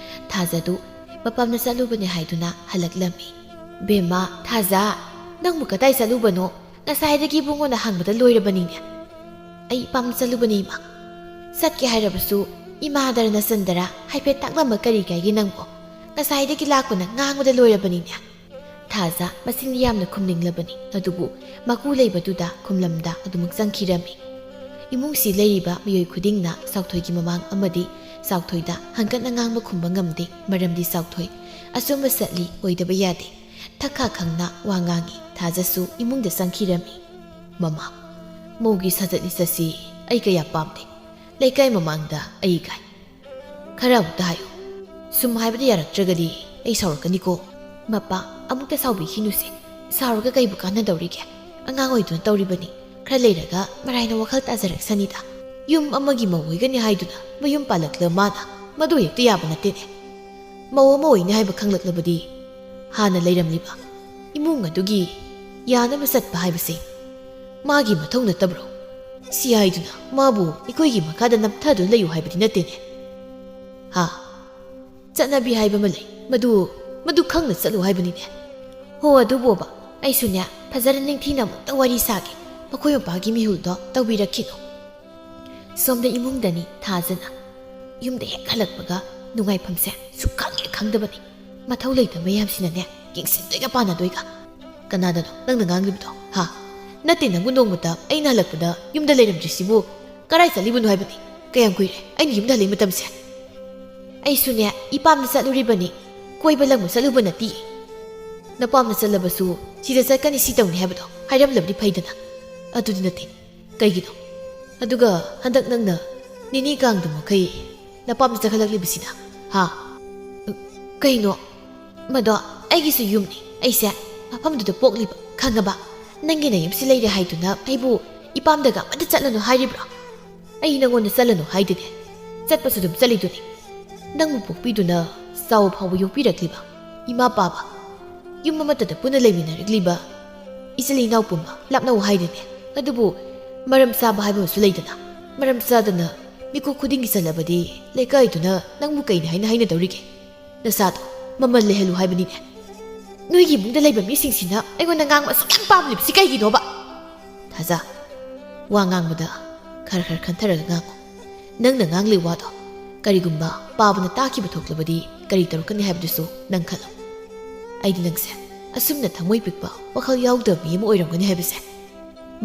ꯊꯥꯖꯗꯨ ꯃꯄꯥꯝꯗ ꯆꯠꯂꯨꯕꯅꯦ ꯍꯥꯏꯗꯨꯅ ꯍꯜꯂꯛꯂꯝꯃꯤ꯫ "ꯕꯦꯝꯃ, ꯊꯥꯖ, ꯅꯪꯕꯨ ꯀꯗꯥꯏ ꯆꯠꯂꯨꯕꯅꯣ? ꯉꯁꯥꯏꯗꯒꯤ ꯏꯕꯨꯡꯉꯣꯅ ꯍꯪꯕꯗ ꯂꯣꯏꯔꯕꯅꯤꯅꯦ꯫ ꯑꯩ ꯏꯄꯥꯝꯗ ꯆꯠꯂꯨꯕꯅꯤ, ꯏꯃꯥ꯫" "ꯆꯠꯀꯦ ꯍꯥꯏꯔꯕꯁꯨ ꯏꯃꯥꯗꯔ ꯅꯆꯟꯗꯔ ꯍꯥꯏꯐꯦꯠ ꯇꯥꯛꯂꯝꯕ ꯀꯔꯤ ꯀꯥꯏꯒꯦ ꯅꯪꯕꯣ? ꯉꯁꯥꯏꯗꯒꯤ ꯂꯥꯛꯄꯅ ꯉꯥꯡꯕꯗ ꯂꯣꯏꯔꯕꯅꯤꯅꯦ꯫" ꯊꯥꯖ ꯃꯆꯤꯟ ꯌꯥꯝꯅ ꯈꯨꯝꯅꯤꯡꯂꯕꯅꯤ, ꯑꯗꯨꯕꯨ ꯃꯀꯨ ꯂꯩꯕꯗꯨꯗ ꯈꯨꯝꯂꯝꯗ ꯑꯗꯨꯃꯛ ꯆꯪꯈꯤꯔꯝꯃꯤ꯫ ꯏꯃꯨꯡꯁꯤ ꯂꯩꯔꯤꯕ ꯃꯤꯑꯣꯏ ꯈꯨꯗꯤꯡꯅ ꯆꯥꯎꯊꯣꯏꯒꯤ ꯃꯃꯥꯡ ꯑꯃꯗꯤ ꯆꯥꯎꯊꯣꯏꯗ ꯍꯪꯀꯠꯅ ꯉꯥꯡꯕ ꯈꯨꯝꯕ ꯉꯝꯗꯦ, ꯃꯔꯝꯗꯤ ꯆꯥꯎꯊꯣꯏ ꯑꯆꯨꯝꯕ ꯆꯠꯂꯤ, ꯑꯣꯏꯗꯕ ꯌꯥꯗꯦ꯫ ꯊꯛꯈꯥ ꯈꯪꯅ ꯋꯥ ꯉꯥꯡꯉꯤ꯫ ꯊꯥꯖꯁꯨ ꯏꯃꯨꯡꯗ ꯆꯪꯈꯤꯔꯝꯃꯤ꯫ "ꯃꯃꯥ, ꯃꯧꯒꯤ ꯁꯥꯖꯠ ꯂꯤꯆꯠꯁꯤ ꯑꯩ ꯀꯌꯥ ꯄꯥꯝꯗꯦ꯫ ꯂꯩꯀꯥꯏ ꯃꯃꯥꯡꯗ ꯑꯩ ꯏꯀꯥꯏ꯫ ꯈꯔ ꯑꯃꯨꯛꯇ ꯍꯥꯏꯌꯨ꯫ ꯁꯨꯝ ꯍꯥꯏꯕꯗ ꯌꯥꯔꯛꯇ꯭ꯔꯒꯗꯤ ꯑꯩ ꯁꯥꯎꯔꯛꯀꯅꯤꯀꯣ꯫" "ꯃꯄꯥ, ꯑꯃꯨꯛꯇ ꯁꯥꯎꯕꯤꯈꯤꯅꯨꯁꯦ꯫ ꯁꯥꯎꯔꯒ ꯀꯩꯕꯨ ꯀꯥꯟꯅꯗꯧꯔꯤꯒꯦ? ꯑꯉꯥꯡ ꯑꯣꯏꯗꯨꯅ ꯇꯧꯔꯤꯕꯅꯤ꯫ ꯈꯔ ꯂꯩꯔꯒ ꯃꯔꯥꯏꯅ ꯋꯥꯈꯜ ꯇꯥꯖꯔꯛꯁꯅꯤꯗ꯫ ꯌꯨꯝ ꯑꯃꯒꯤ ꯃꯧ ꯑꯣꯏꯒꯅꯤ ꯍꯥꯏꯗꯨꯅ ꯃꯌꯨꯝ ꯄꯥꯜꯂꯛꯂ ꯃꯥꯅ? ꯃꯗꯨ ꯍꯦꯛꯇ ꯌꯥꯕ ꯅꯠꯇꯦꯅꯦ꯫ ꯃꯧ ꯑꯃ ꯑꯣꯏꯅꯤ ꯍꯥꯏꯕ ꯈꯪꯂꯛꯂꯕꯗꯤ ꯍꯥꯟꯅ ꯂꯩꯔꯝꯂꯤꯕ ꯏꯃꯨꯡ ꯑꯗꯨꯒꯤ ꯌꯥꯅꯕ ꯆꯠꯄ ꯍꯥꯏꯕꯁꯤ ꯃꯥꯒꯤ ꯃꯊꯧ ꯅꯠꯇꯕ꯭ꯔꯣ? ꯁꯤ ꯍꯥꯏꯗꯨꯅ ꯃꯥꯕꯨ ꯑꯩꯈꯣꯏꯒꯤ ꯃꯈꯥꯗ ꯅꯝꯊꯗꯨꯅ ꯂꯩꯌꯨ ꯍꯥꯏꯕꯗꯤ ꯅꯠꯇꯦꯅꯦ꯫ ꯍꯥ? ꯆꯠꯅꯕꯤ ꯍꯥꯏꯕ ꯑꯃ ꯂꯩ, ꯃꯗꯨ, ꯃꯗꯨ ꯈꯪꯅ ꯆꯠꯂꯨ ꯍꯥꯏꯕꯅꯤꯅꯦ꯫ ꯍꯣ, ꯑꯗꯨꯕꯣꯕ, ꯑꯩꯁꯨꯅꯦ, ꯐꯖꯅ ꯅꯤꯡꯊꯤꯅ ꯑꯃꯨꯛꯇ ꯋꯥꯔꯤ ꯁꯥꯒꯦ꯫ ꯃꯈꯣꯏ ꯃꯄꯥꯒꯤ ꯃꯤꯍꯨꯜꯗꯣ ꯇꯧꯕꯤꯔꯛꯈꯤꯅꯣ꯫" ꯁꯣꯝꯗ ꯏꯃꯨꯡꯗꯅꯤ ꯊꯥꯖꯅ꯫ ꯌꯨꯝꯗ ꯍꯦꯛ ꯍꯜꯂꯛꯄꯒ ꯅꯨꯡꯉꯥꯏꯐꯝꯁꯦ ꯁꯨꯛꯈꯪ ꯍꯦꯛ ꯈꯪꯗꯕꯅꯤ꯫ ꯃꯊꯧ ꯂꯩꯇꯕ ꯃꯌꯥꯝꯁꯤꯅꯅꯦ, ꯌꯦꯡꯁꯤꯟꯗꯣꯏꯒ ꯄꯥꯟꯅꯗꯣꯏꯒ꯫ "ꯀꯅꯥꯗꯅꯣ ꯅꯪꯅ ꯉꯥꯡꯂꯤꯕꯗꯣ, ꯍꯥ? ꯅꯠꯇꯦ, ꯅꯪꯕꯨ ꯅꯣꯡꯃꯇ ꯑꯩꯅ ꯍꯜꯂꯛꯄꯗ ꯌꯨꯝꯗ ꯂꯩꯔꯝꯗ꯭ꯔꯤꯁꯤꯕꯨ ꯀꯔꯥꯏ ꯆꯠꯂꯤꯕꯅꯣ ꯍꯥꯏꯕꯅꯤ? ꯀꯌꯥꯝ ꯀꯨꯏꯔꯦ ꯑꯩꯅ ꯌꯨꯝꯗ ꯍꯜꯂꯛꯏ ꯃꯇꯝꯁꯦ?" "ꯑꯩꯁꯨꯅꯦ, ꯏꯄꯥꯝꯗ ꯆꯠꯂꯨꯔꯤꯕꯅꯤ, ꯀꯣꯏꯕ ꯂꯪꯕ ꯆꯠꯂꯨꯕ ꯅꯠꯇꯦ꯫ ꯅꯄꯥꯝꯗ ꯆꯠꯂꯕꯁꯨ ꯁꯤꯗ ꯆꯠꯀꯅꯤ, ꯁꯤ ꯇꯧꯅꯤ ꯍꯥꯏꯕꯗꯣ ꯍꯥꯏꯔꯝꯂꯕꯗꯤ ꯐꯩꯗꯅ꯫ ꯑꯗꯨꯗꯤ ꯅꯠꯇꯦ꯫ ꯀꯩꯒꯤꯅꯣ? ꯑꯗꯨꯒ ꯍꯟꯗꯛ ꯅꯪꯅ ꯅꯤꯅꯤ ꯀꯥꯡꯗ ꯃꯈꯩ ꯅꯄꯥꯝꯗ ꯆꯠꯈꯠꯂꯛꯂꯤꯕꯁꯤꯅ, ꯍꯥ? ꯀꯩꯅꯣ? ꯃꯗꯣ ꯑꯩꯒꯤꯁꯨ ꯌꯨꯝꯅꯤ꯫ ꯑꯩꯁꯦ ꯃꯐꯝꯗꯨꯗ ꯄꯣꯛꯂꯤꯕ, ꯈꯪꯉꯕ? ꯅꯪꯒꯤ ꯅꯌꯨꯝꯁꯤ ꯂꯩꯔꯦ ꯍꯥꯏꯗꯨꯅ ꯑꯩꯕꯨ ꯏꯄꯥꯝꯗꯒ ꯑꯃꯠꯇ ꯆꯠꯂꯅꯨ ꯍꯥꯏꯔꯤꯕ꯭ꯔꯣ? ꯑꯩ ꯅꯪꯉꯣꯟꯗ ꯆꯠꯂꯅꯨ ꯍꯥꯏꯗꯨꯗꯤ꯫ ꯆꯠꯄꯁꯨ ꯑꯗꯨꯝ ꯆꯠꯂꯤꯗꯨꯅꯤ꯫ ꯅꯪꯕꯨ ꯄꯣꯛꯄꯤꯗꯨꯅ ꯆꯥꯎꯕ ꯐꯥꯎꯕ ꯌꯣꯛꯄꯤꯔꯛꯂꯤꯕ ꯏꯃꯥ ꯄꯥꯕ, ꯌꯨꯝ ꯑꯃꯠꯇꯗ ꯄꯨꯟꯅ ꯂꯩꯃꯤꯟꯅꯔꯛꯂꯤꯕ ꯏꯆꯤꯜ ꯏꯅꯥꯎ ꯄꯨꯝꯕ ꯂꯥꯞꯅꯧ ꯍꯥꯏꯗꯨꯅꯦ꯫ ꯑꯗꯨꯕꯨ ꯃꯔꯝ ꯆꯥꯕ ꯍꯥꯏꯕ ꯑꯃꯁꯨ ꯂꯩꯗꯅ꯫ ꯃꯔꯝ ꯆꯥꯗꯅ ꯃꯤꯀꯨꯞ ꯈꯨꯗꯤꯡꯒꯤ ꯆꯜꯂꯕꯗꯤ ꯂꯩꯀꯥꯏꯗꯨꯅ ꯅꯪꯕꯨ ꯀꯩꯅꯤ ꯍꯥꯏꯅ ꯍꯥꯏꯅꯗꯧꯔꯤꯒꯦ? ꯅꯆꯥꯗꯣ ꯃꯃꯜ ꯂꯩꯍꯜꯂꯨ ꯍꯥꯏꯕꯅꯤꯅꯦ꯫ ꯅꯣꯏꯒꯤ ꯏꯃꯨꯡꯗ ꯂꯩꯕ ꯃꯤꯁꯤꯡꯁꯤꯅ ꯑꯩꯉꯣꯟꯗ ꯉꯥꯡꯕ ꯑꯁꯨꯛ ꯌꯥꯝ ꯄꯥꯝꯂꯤꯕꯁꯤ ꯀꯩꯒꯤꯅꯣꯕ? ꯊꯥꯖ, ꯋꯥ ꯉꯥꯡꯕꯗ ꯈꯔ ꯈꯔ ꯈꯟꯊꯔꯒ ꯉꯥꯡꯉꯨ꯫ ꯅꯪꯅ ꯉꯥꯡꯂꯤ ꯋꯥꯗꯣ ꯀꯔꯤꯒꯨꯝꯕ ꯄꯥꯕꯅ ꯇꯥꯈꯤꯕ ꯊꯣꯛꯂꯕꯗꯤ ꯀꯔꯤ ꯇꯧꯔꯛꯀꯅꯤ ꯍꯥꯏꯕꯗꯨꯁꯨ ꯅꯪ ꯈꯜꯂꯨ꯫ ꯑꯩꯗꯤ ꯅꯪꯁꯦ ꯑꯁꯨꯝꯅ ꯊꯃꯣꯏ ꯄꯤꯛꯄ, ꯋꯥꯈꯜ ꯌꯥꯎꯗꯕ ꯃꯤ ꯑꯃ ꯑꯣꯏꯔꯝꯒꯅꯤ ꯍꯥꯏꯕꯁꯦ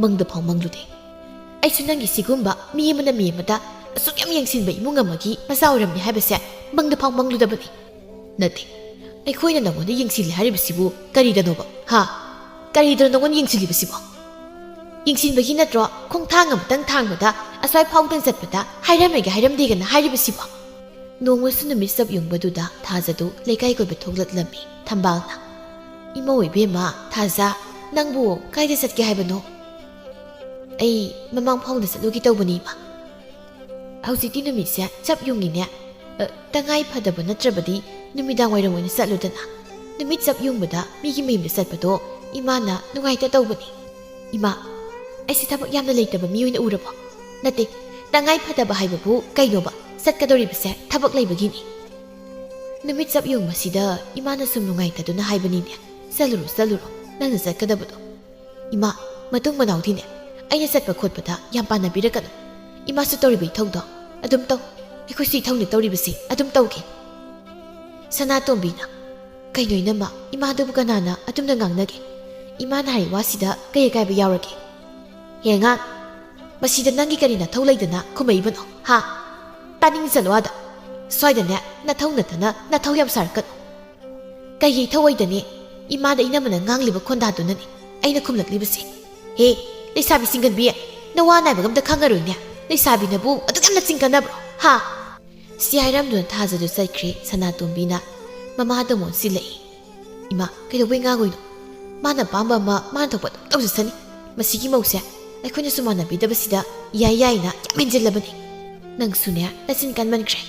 ꯃꯪꯗ ꯐꯥꯎ ꯃꯪꯂꯨꯗꯦ꯫ ꯑꯩꯁꯨ ꯅꯪꯒꯤ ꯁꯤꯒꯨꯝꯕ ꯃꯤ ꯑꯃꯅ ꯃꯤ ꯑꯃꯗ ꯑꯁꯨꯛ ꯌꯥꯝ ꯌꯦꯡꯁꯤꯟꯕ ꯏꯃꯨꯡ ꯑꯃꯒꯤ ꯃꯆꯥ ꯑꯣꯏꯔꯝꯅꯤ ꯍꯥꯏꯕꯁꯦ ꯃꯪꯗ ꯐꯥꯎ ꯃꯪꯂꯨꯗꯕꯅꯤ꯫ ꯅꯠꯇꯦ, ꯑꯩꯈꯣꯏꯅ ꯅꯉꯣꯟꯗ ꯌꯦꯡꯁꯤꯜꯂꯤ ꯍꯥꯏꯔꯤꯕꯁꯤꯕꯨ ꯀꯔꯤꯗꯅꯣꯕ? ꯍꯥ? ꯀꯔꯤꯗꯅꯣ ꯅꯉꯣꯟꯗ ꯌꯦꯡꯁꯤꯜꯂꯤꯕꯁꯤꯕꯣ? ꯌꯦꯡꯁꯤꯟꯕꯒꯤ ꯅꯠꯇ꯭ꯔꯣ ꯈꯣꯡꯊꯥꯡ ꯑꯃꯇꯪ ꯊꯥꯡꯕꯗ ꯑꯁ꯭ꯋꯥꯏ ꯐꯥꯎꯗꯪ ꯆꯠꯄꯗ ꯍꯥꯏꯔꯝꯃꯦꯒ ꯍꯥꯏꯔꯝꯗꯦꯒꯅ ꯍꯥꯏꯔꯤꯕꯁꯤꯕꯣ? ꯅꯣꯡꯃꯁꯨ ꯅꯨꯃꯤꯠ ꯆꯞ ꯌꯨꯡꯕꯗꯨꯗ ꯊꯥꯖꯗꯨ ꯂꯩꯀꯥꯏ ꯀꯣꯏꯕ ꯊꯣꯛꯂꯛꯂꯝꯃꯤ ꯊꯝꯕꯥꯜꯅ꯫ "ꯏꯃꯧ ꯏꯕꯦꯝꯃ, ꯊꯥꯖ, ꯅꯪꯕꯨ ꯀꯥꯏꯗ ꯆꯠꯀꯦ ꯍꯥꯏꯕꯅꯣ?" "ꯑꯩ ꯃꯃꯥꯡ ꯐꯥꯎꯗ ꯆꯠꯂꯨꯒꯦ ꯇꯧꯕꯅꯤ, ꯏꯃꯥ꯫" "ꯍꯧꯖꯤꯛꯇꯤ ꯅꯨꯃꯤꯠꯁꯦ ꯆꯞ ꯌꯨꯡꯉꯤꯅꯦ꯫ ꯑ, ꯇꯉꯥꯏ ꯐꯗꯕ ꯅꯠꯇ꯭ꯔꯕꯗꯤ ꯅꯨꯃꯤꯗꯥꯡ ꯋꯥꯏꯔꯝ ꯑꯣꯏꯅ ꯆꯠꯂꯨꯗꯅ꯫ ꯅꯨꯃꯤꯠ ꯆꯞ ꯌꯨꯡꯕꯗ ꯃꯤꯒꯤ ꯃꯌꯨꯝꯗ ꯆꯠꯄꯗꯣ ꯏꯃꯥꯅ ꯅꯨꯡꯉꯥꯏꯇ ꯇꯧꯕꯅꯤ꯫" "ꯏꯃꯥ, ꯑꯩꯁꯦ ꯊꯕꯛ ꯌꯥꯝꯅ ꯂꯩꯇꯕ ꯃꯤ ꯑꯣꯏꯅ ꯎꯔꯕꯣ?" "ꯅꯠꯇꯦ, ꯇꯉꯥꯏ ꯐꯗꯕ ꯍꯥꯏꯕꯕꯨ ꯀꯩꯅꯣꯕ? ꯆꯠꯀꯗꯧꯔꯤꯕꯁꯦ ꯊꯕꯛ ꯂꯩꯕꯒꯤꯅꯤ꯫" ꯅꯨꯃꯤꯠ ꯆꯞ ꯌꯨꯡꯕꯁꯤꯗ ꯏꯃꯥꯅ ꯁꯨꯝ ꯅꯨꯡꯉꯥꯏꯇꯗꯨꯅ ꯍꯥꯏꯕꯅꯤꯅꯦ꯫ "ꯆꯠꯂꯨꯔꯣ, ꯆꯠꯂꯨꯔꯣ, ꯅꯪꯅ ꯆꯠꯀꯗꯕꯗꯣ꯫" "ꯏꯃꯥ, ꯃꯇꯨꯡ ꯃꯅꯥꯎꯗꯤꯅꯦ, ꯑꯩꯅ ꯆꯠꯄ ꯈꯣꯠꯄꯗ ꯌꯥꯝ ꯄꯥꯟꯅꯕꯤꯔꯛꯀꯅꯨ꯫ ꯏꯃꯥꯁꯨ ꯇꯧꯔꯤꯕ ꯏꯊꯧꯗꯣ ꯑꯗꯨꯝ ꯇꯧ꯫ ꯑꯩꯈꯣꯏꯁꯨ ꯏꯊꯧꯅ ꯇꯧꯔꯤꯕꯁꯤ ꯑꯗꯨꯝ ꯇꯧꯒꯦ꯫" ꯁꯅꯥꯇꯣꯝꯕꯤꯅ, "ꯀꯩꯅꯣ ꯏꯅꯝꯃ, ꯏꯃꯥꯗꯨꯕꯨ ꯀꯅꯥꯅ ꯑꯗꯨꯝꯅ ꯉꯥꯡꯅꯒꯦ? ꯏꯃꯥꯅ ꯍꯥꯏꯔꯤ ꯋꯥꯁꯤꯗ ꯀꯩ ꯑꯀꯥꯏꯕ ꯌꯥꯎꯔꯒꯦ?" "ꯍꯦ ꯑꯉꯥꯡ, ꯃꯁꯤꯗ ꯅꯪꯒꯤ ꯀꯔꯤ ꯅꯊꯧ ꯂꯩꯗꯅ ꯈꯨꯝꯃꯛꯏꯕꯅꯣ, ꯍꯥ? ꯇꯥꯅꯤꯡꯁꯅꯨ ꯑꯥꯗ꯫ ꯁ꯭ꯋꯥꯏꯗꯅꯦ ꯅꯊꯧ ꯅꯠꯇꯅ ꯅꯊꯧ ꯌꯥꯝ ꯁꯥꯔꯛꯀꯅꯨ꯫" "ꯀꯩꯒꯤ ꯏꯊꯧ ꯑꯣꯏꯗꯅꯤ? ꯏꯃꯥꯗ ꯏꯅꯝꯃꯅ ꯉꯥꯡꯂꯤꯕ ꯈꯣꯟꯗꯥꯗꯨꯅꯅꯤ ꯑꯩꯅ ꯈꯨꯝꯂꯛꯂꯤꯕꯁꯦ꯫" "ꯍꯦ, ꯂꯩꯁꯥꯕꯤ ꯆꯤꯡꯒꯟꯕꯤ, ꯅꯋꯥ ꯅꯥꯏꯕꯒ ꯑꯝꯇ ꯈꯪꯉꯔꯣꯏꯅꯦ꯫ ꯂꯩꯁꯥꯕꯤꯅꯕꯨ ꯑꯗꯨꯛ ꯌꯥꯝꯅ ꯆꯤꯡꯒꯟꯅꯕ꯭ꯔꯣ, ꯍꯥ?" ꯁꯤ ꯍꯥꯏꯔꯝꯗꯨꯅ ꯊꯥꯖꯗꯨ ꯆꯠꯈ꯭ꯔꯦ ꯁꯅꯥꯇꯣꯝꯕꯤꯅ꯫ ꯃꯃꯥꯗ ꯑꯃꯨꯛ ꯑꯣꯟꯁꯤꯜꯂꯛꯏ꯫ "ꯏꯃꯥ, ꯀꯩꯗꯧꯕꯩ ꯉꯥꯡꯉꯣꯏꯅꯣ? ꯃꯥꯅ ꯑꯄꯥꯝꯕ ꯑꯃ ꯃꯥꯅ ꯊꯣꯛꯄ ꯑꯗꯨꯝ ꯇꯧꯖꯁꯅꯤ꯫ ꯃꯁꯤꯒꯤ ꯃꯧꯁꯦ ꯑꯩꯈꯣꯏꯅꯁꯨ ꯃꯥꯟꯅꯕꯤꯗꯕꯁꯤꯗ ꯌꯥꯏ ꯌꯥꯏꯅ ꯌꯥꯝ ꯍꯦꯟꯖꯤꯜꯂꯕꯅꯤ꯫ ꯅꯪꯁꯨꯅꯦ ꯅꯆꯤꯟ ꯀꯟꯃꯟꯈ꯭ꯔꯦ꯫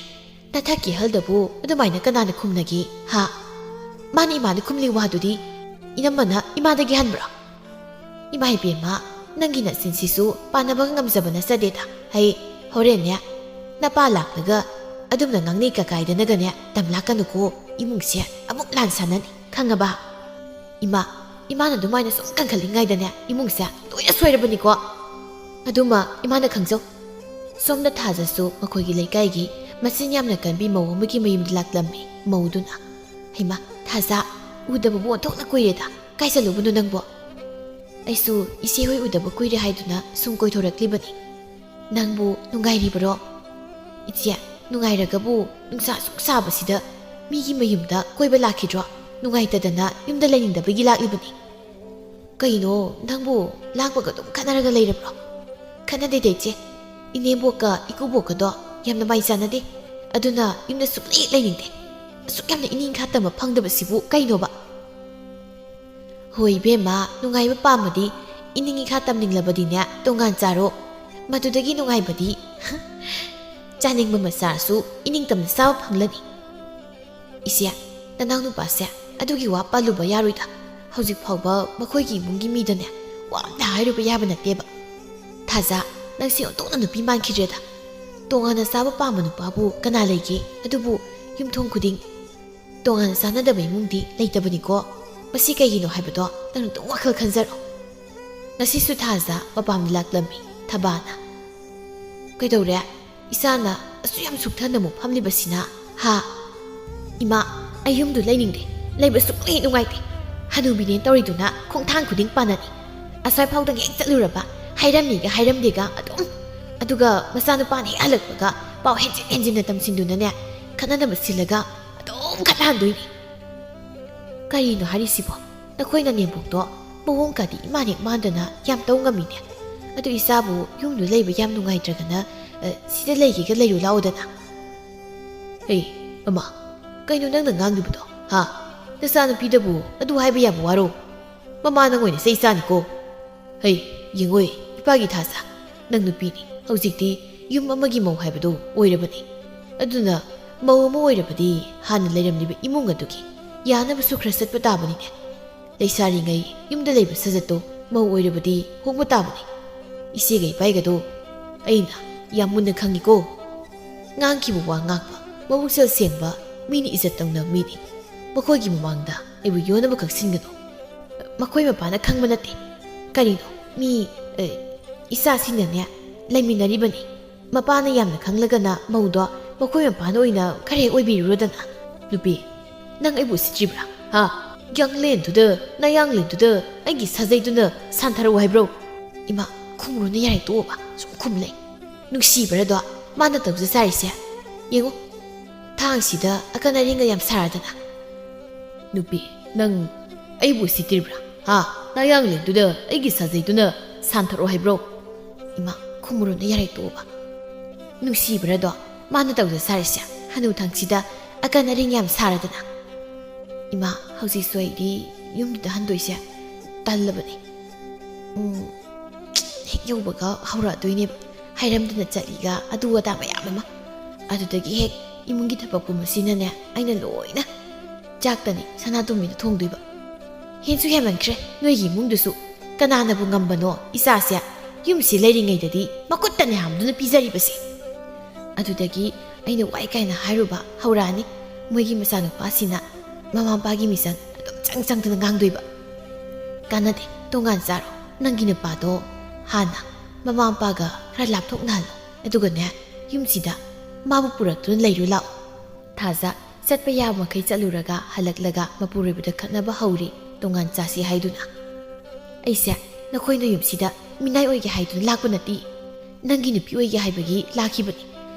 ꯅꯊꯛꯀꯤ ꯑꯍꯜꯗꯕꯨ ꯑꯗꯨꯃꯥꯏꯅ ꯀꯅꯥꯅ ꯈꯨꯝꯅꯒꯦ, ꯍꯥ? ꯃꯥꯅ ꯏꯃꯥꯗ ꯈꯨꯝꯂꯤ ꯋꯥꯗꯨꯗꯤ ꯏꯅꯝꯃꯅ ꯏꯃꯥꯗꯒꯤ ꯍꯟꯕ꯭ꯔꯣ?" "ꯏꯃꯥ ꯏꯕꯦꯝꯃ, ꯅꯪꯒꯤ ꯅꯆꯤꯟꯁꯤꯁꯨ ꯄꯥꯟꯅꯕꯒ ꯉꯝꯖꯕ ꯅꯠꯆꯗꯦꯗ꯫ ꯍꯩ, ꯍꯣꯔꯦꯟꯅꯦ ꯅꯄꯥ ꯂꯥꯛꯂꯒ ꯑꯗꯨꯝꯅ ꯉꯥꯡꯅꯩ ꯀꯀꯥꯏꯗꯅꯒꯅꯦ ꯇꯝꯂꯥꯛꯀꯅꯨꯀꯣ꯫ ꯏꯃꯨꯡꯁꯦ ꯑꯃꯨꯛ ꯂꯥꯟ ꯁꯥꯟꯅꯅꯤ, ꯈꯪꯉꯕ?" "ꯏꯃꯥ, ꯏꯃꯥꯅ ꯑꯗꯨꯃꯥꯏꯅ ꯁꯨꯝ ꯀꯟꯈꯠꯂꯤꯉꯩꯗꯅꯦ ꯏꯃꯨꯡꯁꯦ ꯂꯣꯏꯅ ꯁꯣꯏꯔꯕꯅꯤꯀꯣ꯫ ꯑꯗꯨꯃ ꯏꯃꯥꯅ ꯈꯪꯖꯧ꯫" ꯁꯣꯝꯗ ꯊꯥꯖꯁꯨ ꯃꯈꯣꯏꯒꯤ ꯂꯩꯀꯥꯏꯒꯤ ꯃꯆꯤꯟ ꯌꯥꯝꯅ ꯀꯟꯕꯤ ꯃꯧ ꯑꯃꯒꯤ ꯃꯌꯨꯝꯗ ꯂꯥꯛꯂꯝꯃꯤ꯫ ꯃꯧꯗꯨꯅ, "ꯍꯩꯃꯥ, ꯊꯥꯖ, ꯎꯗꯕꯕꯨ ꯑꯣꯟꯊꯣꯛꯅ ꯀꯨꯏꯔꯦꯗ꯫ ꯀꯥꯏ ꯆꯠꯂꯨꯕꯅꯣ ꯅꯪꯕꯣ?" "ꯑꯩꯁꯨ ꯏꯆꯦ ꯍꯣꯏ ꯎꯗꯕ ꯀꯨꯏꯔꯦ ꯍꯥꯏꯗꯨꯅ ꯁꯨꯝ ꯀꯣꯏꯊꯣꯔꯛꯂꯤꯕꯅꯤ꯫ ꯅꯪꯕꯨ ꯅꯨꯡꯉꯥꯏꯔꯤꯕꯔꯣ?" "ꯏꯆꯦ, ꯅꯨꯡꯉꯥꯏꯔꯒꯕꯨ ꯅꯨꯡꯁꯥ ꯁꯨꯛ ꯁꯥꯕꯁꯤꯗ ꯃꯤꯒꯤ ꯃꯌꯨꯝꯗ ꯀꯣꯏꯕ ꯂꯥꯛꯈꯤꯗ꯭ꯔꯣ? ꯅꯨꯡꯉꯥꯏꯇꯗꯅ ꯌꯨꯝꯗ ꯂꯩꯅꯤꯡꯗꯕꯒꯤ ꯂꯥꯛꯂꯤꯕꯅꯤ꯫" "ꯀꯩꯅꯣ, ꯅꯪꯕꯨ ꯂꯥꯡꯕꯒ ꯑꯗꯨꯝ ꯈꯠꯅꯔꯒ ꯂꯩꯔꯕ꯭ꯔꯣ?" "ꯈꯠꯅꯗꯦꯗ ꯏꯆꯦ, ꯏꯅꯦꯝꯕꯣꯛꯀ ꯏꯀꯨꯕꯣꯛꯀꯗꯣ ꯌꯥꯝꯅ ꯃꯥꯏ ꯆꯥꯟꯅꯗꯦ꯫ ꯑꯗꯨꯅ ꯌꯨꯝꯗ ꯁꯨꯛꯂꯩ ꯂꯩꯅꯤꯡꯗꯦ꯫ ꯑꯁꯨꯛ ꯌꯥꯝꯅ ꯏꯅꯤꯡꯈꯥ ꯇꯝꯕ ꯐꯪꯗꯕꯁꯤꯕꯨ ꯀꯩꯅꯣꯕ?" "ꯍꯣꯏ ꯏꯕꯦꯝꯃ, ꯅꯨꯡꯉꯥꯏꯕ ꯄꯥꯝꯃꯗꯤ, ꯏꯅꯤꯡ ꯏꯈꯥ ꯇꯝꯅꯤꯡꯂꯕꯗꯤꯅꯦ, ꯇꯣꯉꯥꯟ ꯆꯥꯔꯣ꯫ ꯃꯗꯨꯗꯒꯤ ꯅꯨꯡꯉꯥꯏꯕꯗꯤ ꯆꯥꯅꯤꯡꯕ ꯃꯆꯥꯁꯨ ꯏꯅꯤꯡꯇꯝꯅ ꯆꯥꯕ ꯐꯪꯂꯅꯤ꯫" "ꯏꯆꯦ, ꯅꯅꯥꯎ ꯅꯨꯄꯥꯁꯦ ꯑꯗꯨꯒꯤ ꯋꯥ ꯄꯜꯂꯨꯕ ꯌꯥꯔꯣꯏꯗ꯫ ꯍꯧꯖꯤꯛ ꯐꯥꯎꯕ ꯃꯈꯣꯏꯒꯤ ꯏꯃꯨꯡꯒꯤ ꯃꯤꯗꯅꯦ ꯋꯥ ꯑꯝꯇ ꯍꯥꯏꯔꯨꯕ ꯌꯥꯕ ꯅꯠꯇꯦꯕ꯫ ꯊꯥꯖ, ꯅꯪꯁꯦ ꯑꯣꯟꯊꯣꯛꯅ ꯅꯨꯄꯤ ꯃꯥꯟꯈꯤꯗ꯭ꯔꯦꯗ꯫ ꯇꯣꯉꯥꯟꯅ ꯆꯥꯕ ꯄꯥꯝꯕ ꯅꯨꯄꯥꯕꯨ ꯀꯅꯥ ꯂꯩꯒꯦ? ꯑꯗꯨꯕꯨ ꯌꯨꯝꯊꯣꯡ ꯈꯨꯗꯤꯡ ꯇꯣꯉꯥꯟꯅ ꯆꯥꯅꯗꯕ ꯏꯃꯨꯡꯗꯤ ꯂꯩꯇꯕꯅꯤꯀꯣ꯫ ꯃꯁꯤ ꯀꯩꯒꯤꯅꯣ ꯍꯥꯏꯕꯗꯣ ꯅꯪ ꯑꯗꯨꯝ ꯋꯥꯈꯜ ꯈꯟꯖꯔꯣ꯫" ꯉꯁꯤꯁꯨ ꯊꯥꯖ ꯃꯄꯥꯝꯗ ꯂꯥꯛꯂꯝꯃꯤ꯫ ꯊꯕꯥꯅ, "ꯀꯩꯗꯧꯔꯦ? ꯏꯆꯥꯅ ꯑꯁꯨꯛ ꯌꯥꯝ ꯁꯨꯛꯊꯅ ꯑꯃꯨꯛ ꯐꯝꯂꯤꯕꯁꯤꯅ, ꯍꯥ?" "ꯏꯃꯥ, ꯑꯩ ꯌꯨꯝꯗꯨ ꯂꯩꯅꯤꯡꯗꯦ꯫ ꯂꯩꯕ ꯁꯨꯛꯂꯩ ꯅꯨꯡꯉꯥꯏꯇꯦ꯫ ꯍꯅꯨꯕꯤꯅꯦ ꯇꯧꯔꯤꯗꯨꯅ ꯈꯣꯡꯊꯥꯡ ꯈꯨꯗꯤꯡ ꯄꯥꯟꯅꯅꯤ꯫ ꯑꯁ꯭ꯋꯥꯏ ꯐꯥꯎꯗꯒꯤ ꯍꯦꯛ ꯆꯠꯂꯨꯔꯕ, ꯍꯥꯏꯔꯝꯃꯤꯒ ꯍꯥꯏꯔꯝꯗꯦꯒ ꯑꯗꯨꯝ꯫ ꯑꯗꯨꯒ ꯃꯆꯥꯅꯨꯄꯥꯅ ꯍꯦꯛ ꯍꯜꯂꯛꯄꯒ ꯄꯥꯎ ꯍꯦꯟꯖꯤꯟ ꯍꯦꯟꯖꯤꯟꯅ ꯇꯝꯁꯤꯟꯗꯨꯅꯅꯦ, ꯈꯠꯅꯅꯕ ꯁꯤꯜꯂꯒ ꯑꯗꯨꯝ ꯈꯠꯅꯍꯟꯗꯣꯏꯅꯤ꯫" "ꯀꯔꯤꯅꯣ ꯍꯥꯏꯔꯤꯁꯤꯕꯣ? ꯅꯈꯣꯏ ꯅꯅꯦꯝꯕꯣꯛꯇꯣ ꯃꯑꯣꯡ ꯀꯥꯗꯤ ꯏꯃꯥꯟ ꯍꯦꯛ ꯃꯥꯟꯗꯅ ꯌꯥꯝ ꯇꯧ ꯉꯝꯃꯤꯅꯦ꯫ ꯑꯗꯨ ꯏꯆꯥꯕꯨ ꯌꯨꯝꯗꯨ ꯂꯩꯕ ꯌꯥꯝ ꯅꯨꯡꯉꯥꯏꯇ꯭ꯔꯒꯅ, ꯑ, ꯁꯤꯗ ꯂꯩꯒꯦꯒ ꯂꯩꯔꯨ ꯂꯥꯛꯑꯣꯗꯅ꯫" "ꯍꯦ, ꯃꯃꯥ, ꯀꯩꯅꯣ ꯅꯪꯅ ꯉꯥꯡꯂꯤꯕꯗꯣ, ꯍꯥ? ꯅꯆꯥꯅꯨꯄꯤꯗꯕꯨ ꯑꯗꯨ ꯍꯥꯏꯕ ꯌꯥꯕ ꯋꯥꯔꯣ? ꯃꯃꯥ ꯅꯪ ꯑꯣꯏꯅ ꯆꯩ ꯆꯥꯅꯤꯀꯣ꯫" "ꯍꯩ, ꯌꯦꯡꯉꯣꯏ, ꯏꯄꯥꯒꯤ ꯊꯥꯖ, ꯅꯪ ꯅꯨꯄꯤꯅꯤ, ꯍꯧꯖꯤꯛꯇꯤ ꯌꯨꯝ ꯑꯃꯒꯤ ꯃꯧ ꯍꯥꯏꯕꯗꯨ ꯑꯣꯏꯔꯕꯅꯤ꯫ ꯑꯗꯨꯅ ꯃꯧ ꯑꯃ ꯑꯣꯏꯔꯕꯗꯤ ꯍꯥꯟꯅ ꯂꯩꯔꯝꯂꯤꯕ ꯏꯃꯨꯡ ꯑꯗꯨꯒꯤ ꯌꯥꯅꯕꯁꯨ ꯈꯔ ꯆꯠꯄ ꯇꯥꯕꯅꯤꯅꯦ꯫ ꯂꯩꯁꯥꯔꯤꯉꯩ ꯌꯨꯝꯗ ꯂꯩꯕ ꯁꯥꯖꯠꯇꯣ ꯃꯧ ꯑꯣꯏꯔꯕꯗꯤ ꯍꯣꯡꯕ ꯇꯥꯕꯅꯤ꯫ ꯏꯆꯦꯒ ꯏꯕꯥꯏꯒꯗꯣ ꯑꯩꯅ ꯌꯥꯝ ꯃꯨꯟꯅ ꯈꯪꯉꯤꯀꯣ꯫ ꯉꯥꯡꯈꯤꯕ ꯋꯥ ꯉꯥꯛꯄ, ꯃꯕꯨꯛꯆꯦꯜ ꯁꯦꯡꯕ, ꯃꯤꯅ ꯏꯖꯠ ꯇꯧꯅꯕ ꯃꯤꯅꯤ꯫ ꯃꯈꯣꯏꯒꯤ ꯃꯃꯥꯡꯗ ꯑꯩꯕꯨ ꯌꯣꯟꯅꯕ ꯈꯛ ꯁꯤꯟꯒꯅꯨ꯫ ꯃꯈꯣꯏ ꯃꯄꯥꯅ ꯈꯪꯕ ꯅꯠꯇꯦ꯫ ꯀꯔꯤꯅꯣ? ꯃꯤ, ꯑꯦ, ꯏꯆꯥꯁꯤꯡꯅꯅꯦ ꯂꯩꯃꯤꯟꯅꯔꯤꯕꯅꯤ꯫ ꯃꯄꯥꯅ ꯌꯥꯝꯅ ꯈꯪꯂꯒꯅ ꯃꯧꯗꯣ ꯃꯈꯣꯏ ꯃꯄꯥꯅ ꯑꯣꯏꯅ ꯈꯔ ꯍꯦꯛ ꯑꯣꯏꯕꯤꯔꯨꯔꯣꯗꯅ꯫ ꯅꯨꯄꯤ, ꯅꯪ ꯑꯩꯕꯨ ꯎꯁꯤꯠꯇ꯭ꯔꯤꯕ꯭ꯔꯥ? ꯍꯥ? ꯌꯥꯡꯂꯦꯟꯗꯨꯗ, ꯅꯌꯥꯡꯂꯦꯟꯗꯨꯗ ꯑꯩꯒꯤ ꯁꯥꯖꯩꯗꯨꯅ ꯁꯥꯟꯊꯔꯛꯎ ꯍꯥꯏꯕ꯭ꯔꯣ? ꯏꯃꯥ, ꯈꯨꯝꯃꯨꯔꯣꯅ ꯌꯥꯔꯦ, ꯇꯣꯛꯑꯣꯕ꯫ ꯁꯨꯝ ꯈꯨꯝ ꯂꯩ꯫ ꯅꯨꯡꯁꯤꯕ꯭ꯔꯥꯗꯣ ꯃꯥꯅ ꯇꯧꯖ ꯁꯥꯔꯤꯁꯦ? ꯌꯦꯡꯉꯨ, ꯊꯥꯡꯁꯤꯗ ꯑꯀꯟ ꯑꯔꯤꯡꯒ ꯌꯥꯝ ꯁꯥꯔꯗꯅ꯫ ꯅꯨꯄꯤ, ꯅꯪ ꯑꯩꯕꯨ ꯎꯁꯤꯠꯇ꯭ꯔꯤꯕ꯭ꯔꯥ? ꯍꯥ? ꯅꯌꯥꯡꯂꯦꯟꯗꯨꯗ ꯑꯩꯒꯤ ꯁꯥꯖꯩꯗꯨꯅ ꯁꯥꯟꯊꯔꯛꯑꯣ ꯍꯥꯏꯕ꯭ꯔꯣ? ꯏꯃꯥ, ꯈꯨꯝꯃꯨꯔꯣꯅ ꯌꯥꯔꯦ, ꯇꯣꯛꯑꯣꯕ꯫ ꯅꯨꯡꯁꯤꯕ꯭ꯔꯥꯗꯣ ꯃꯥꯅ ꯇꯧꯖ ꯁꯥꯔꯤꯁꯦ? ꯍꯅꯨꯊꯪꯁꯤꯗ ꯑꯀꯟ ꯑꯔꯤꯡ ꯌꯥꯝ ꯁꯥꯔꯗꯅ꯫ ꯏꯃꯥ, ꯍꯧꯖꯤꯛꯁꯨ ꯑꯩꯗꯤ ꯌꯨꯝꯗꯨꯗ ꯍꯟꯗꯣꯏꯁꯦ ꯇꯜꯂꯕꯅꯤ꯫ ꯎꯝ, ꯍꯦꯛ ꯌꯧꯕꯒ ꯍꯧꯔꯛꯑꯗꯣꯏꯅꯦꯕ꯫ ꯍꯥꯏꯔꯝꯗꯅ ꯆꯠꯂꯤꯒ ꯑꯗꯨ ꯑꯗꯥ ꯃꯌꯥꯝ ꯑꯃ꯫ ꯑꯗꯨꯗꯒꯤ ꯍꯦꯛ ꯏꯃꯨꯡꯒꯤ ꯊꯕꯛ ꯄꯨꯝꯕꯁꯤꯅꯅꯦ ꯑꯩꯅ ꯂꯣꯏꯅ꯫ ꯆꯥꯛꯇꯅꯤ ꯁꯅꯥꯇꯣꯝꯕꯤꯅ ꯊꯣꯡꯗꯣꯏꯕ꯫ ꯍꯦꯟꯁꯨ ꯍꯦꯟꯃꯟꯈ꯭ꯔꯦ ꯅꯣꯏꯒꯤ ꯏꯃꯨꯡꯗꯨꯁꯨ꯫ ꯀꯅꯥꯅꯕꯨ ꯉꯝꯕꯅꯣ ꯏꯆꯥꯁꯦ ꯌꯨꯝꯁꯤ ꯂꯩꯔꯤꯉꯩꯗꯗꯤ ꯃꯈꯨꯠꯇꯅꯦ ꯍꯥꯝꯗꯨꯅ ꯄꯤꯖꯔꯤꯕꯁꯦ꯫ ꯑꯗꯨꯗꯒꯤ ꯑꯩꯅ ꯋꯥꯏ ꯀꯥꯏꯅ ꯍꯥꯏꯔꯨꯕ ꯍꯧꯔꯛꯑꯅꯤ꯫ ꯃꯣꯏꯒꯤ ꯃꯆꯥꯅꯨꯄꯥꯁꯤꯅ ꯃꯃꯥ ꯃꯄꯥꯒꯤ ꯃꯤꯆꯪ ꯑꯗꯨꯝ ꯆꯪ ꯆꯪꯗꯨꯅ ꯉꯥꯡꯗꯣꯏꯕ꯫ ꯀꯥꯟꯅꯗꯦ, ꯇꯣꯉꯥꯟ ꯆꯥꯔꯣ꯫ ꯅꯪꯒꯤ ꯅꯨꯄꯥꯗꯣ ꯍꯥꯟꯅ ꯃꯃꯥ ꯃꯄꯥꯒ ꯈꯔ ꯂꯥꯞꯊꯣꯛꯅꯍꯜꯂꯣ꯫ ꯑꯗꯨꯒꯅꯦ, ꯌꯨꯝꯁꯤꯗ ꯃꯥꯕꯨ ꯄꯨꯔꯛꯇꯨꯅ ꯂꯩꯔꯨ ꯂꯥꯛꯑꯣ꯫ ꯊꯥꯖ ꯆꯠꯄ ꯌꯥꯕ ꯃꯈꯩ ꯆꯠꯂꯨꯔꯒ ꯍꯜꯂꯛꯂꯒ ꯃꯄꯨꯔꯣꯏꯕꯗ ꯈꯠꯅꯕ ꯍꯧꯔꯤ, ꯇꯣꯉꯥꯟ ꯆꯥꯁꯤ ꯍꯥꯏꯗꯨꯅ꯫ ꯑꯩꯁꯦ ꯅꯈꯣꯏꯅ ꯌꯨꯝꯁꯤꯗ ꯃꯤꯅꯥꯏ ꯑꯣꯏꯒꯦ ꯍꯥꯏꯗꯨꯅ ꯂꯥꯛꯄ ꯅꯠꯇꯦ, ꯅꯪꯒꯤ ꯅꯨꯄꯤ ꯑꯣꯏꯒꯦ ꯍꯥꯏꯕꯒꯤ ꯂꯥꯛꯈꯤꯕꯅꯤ꯫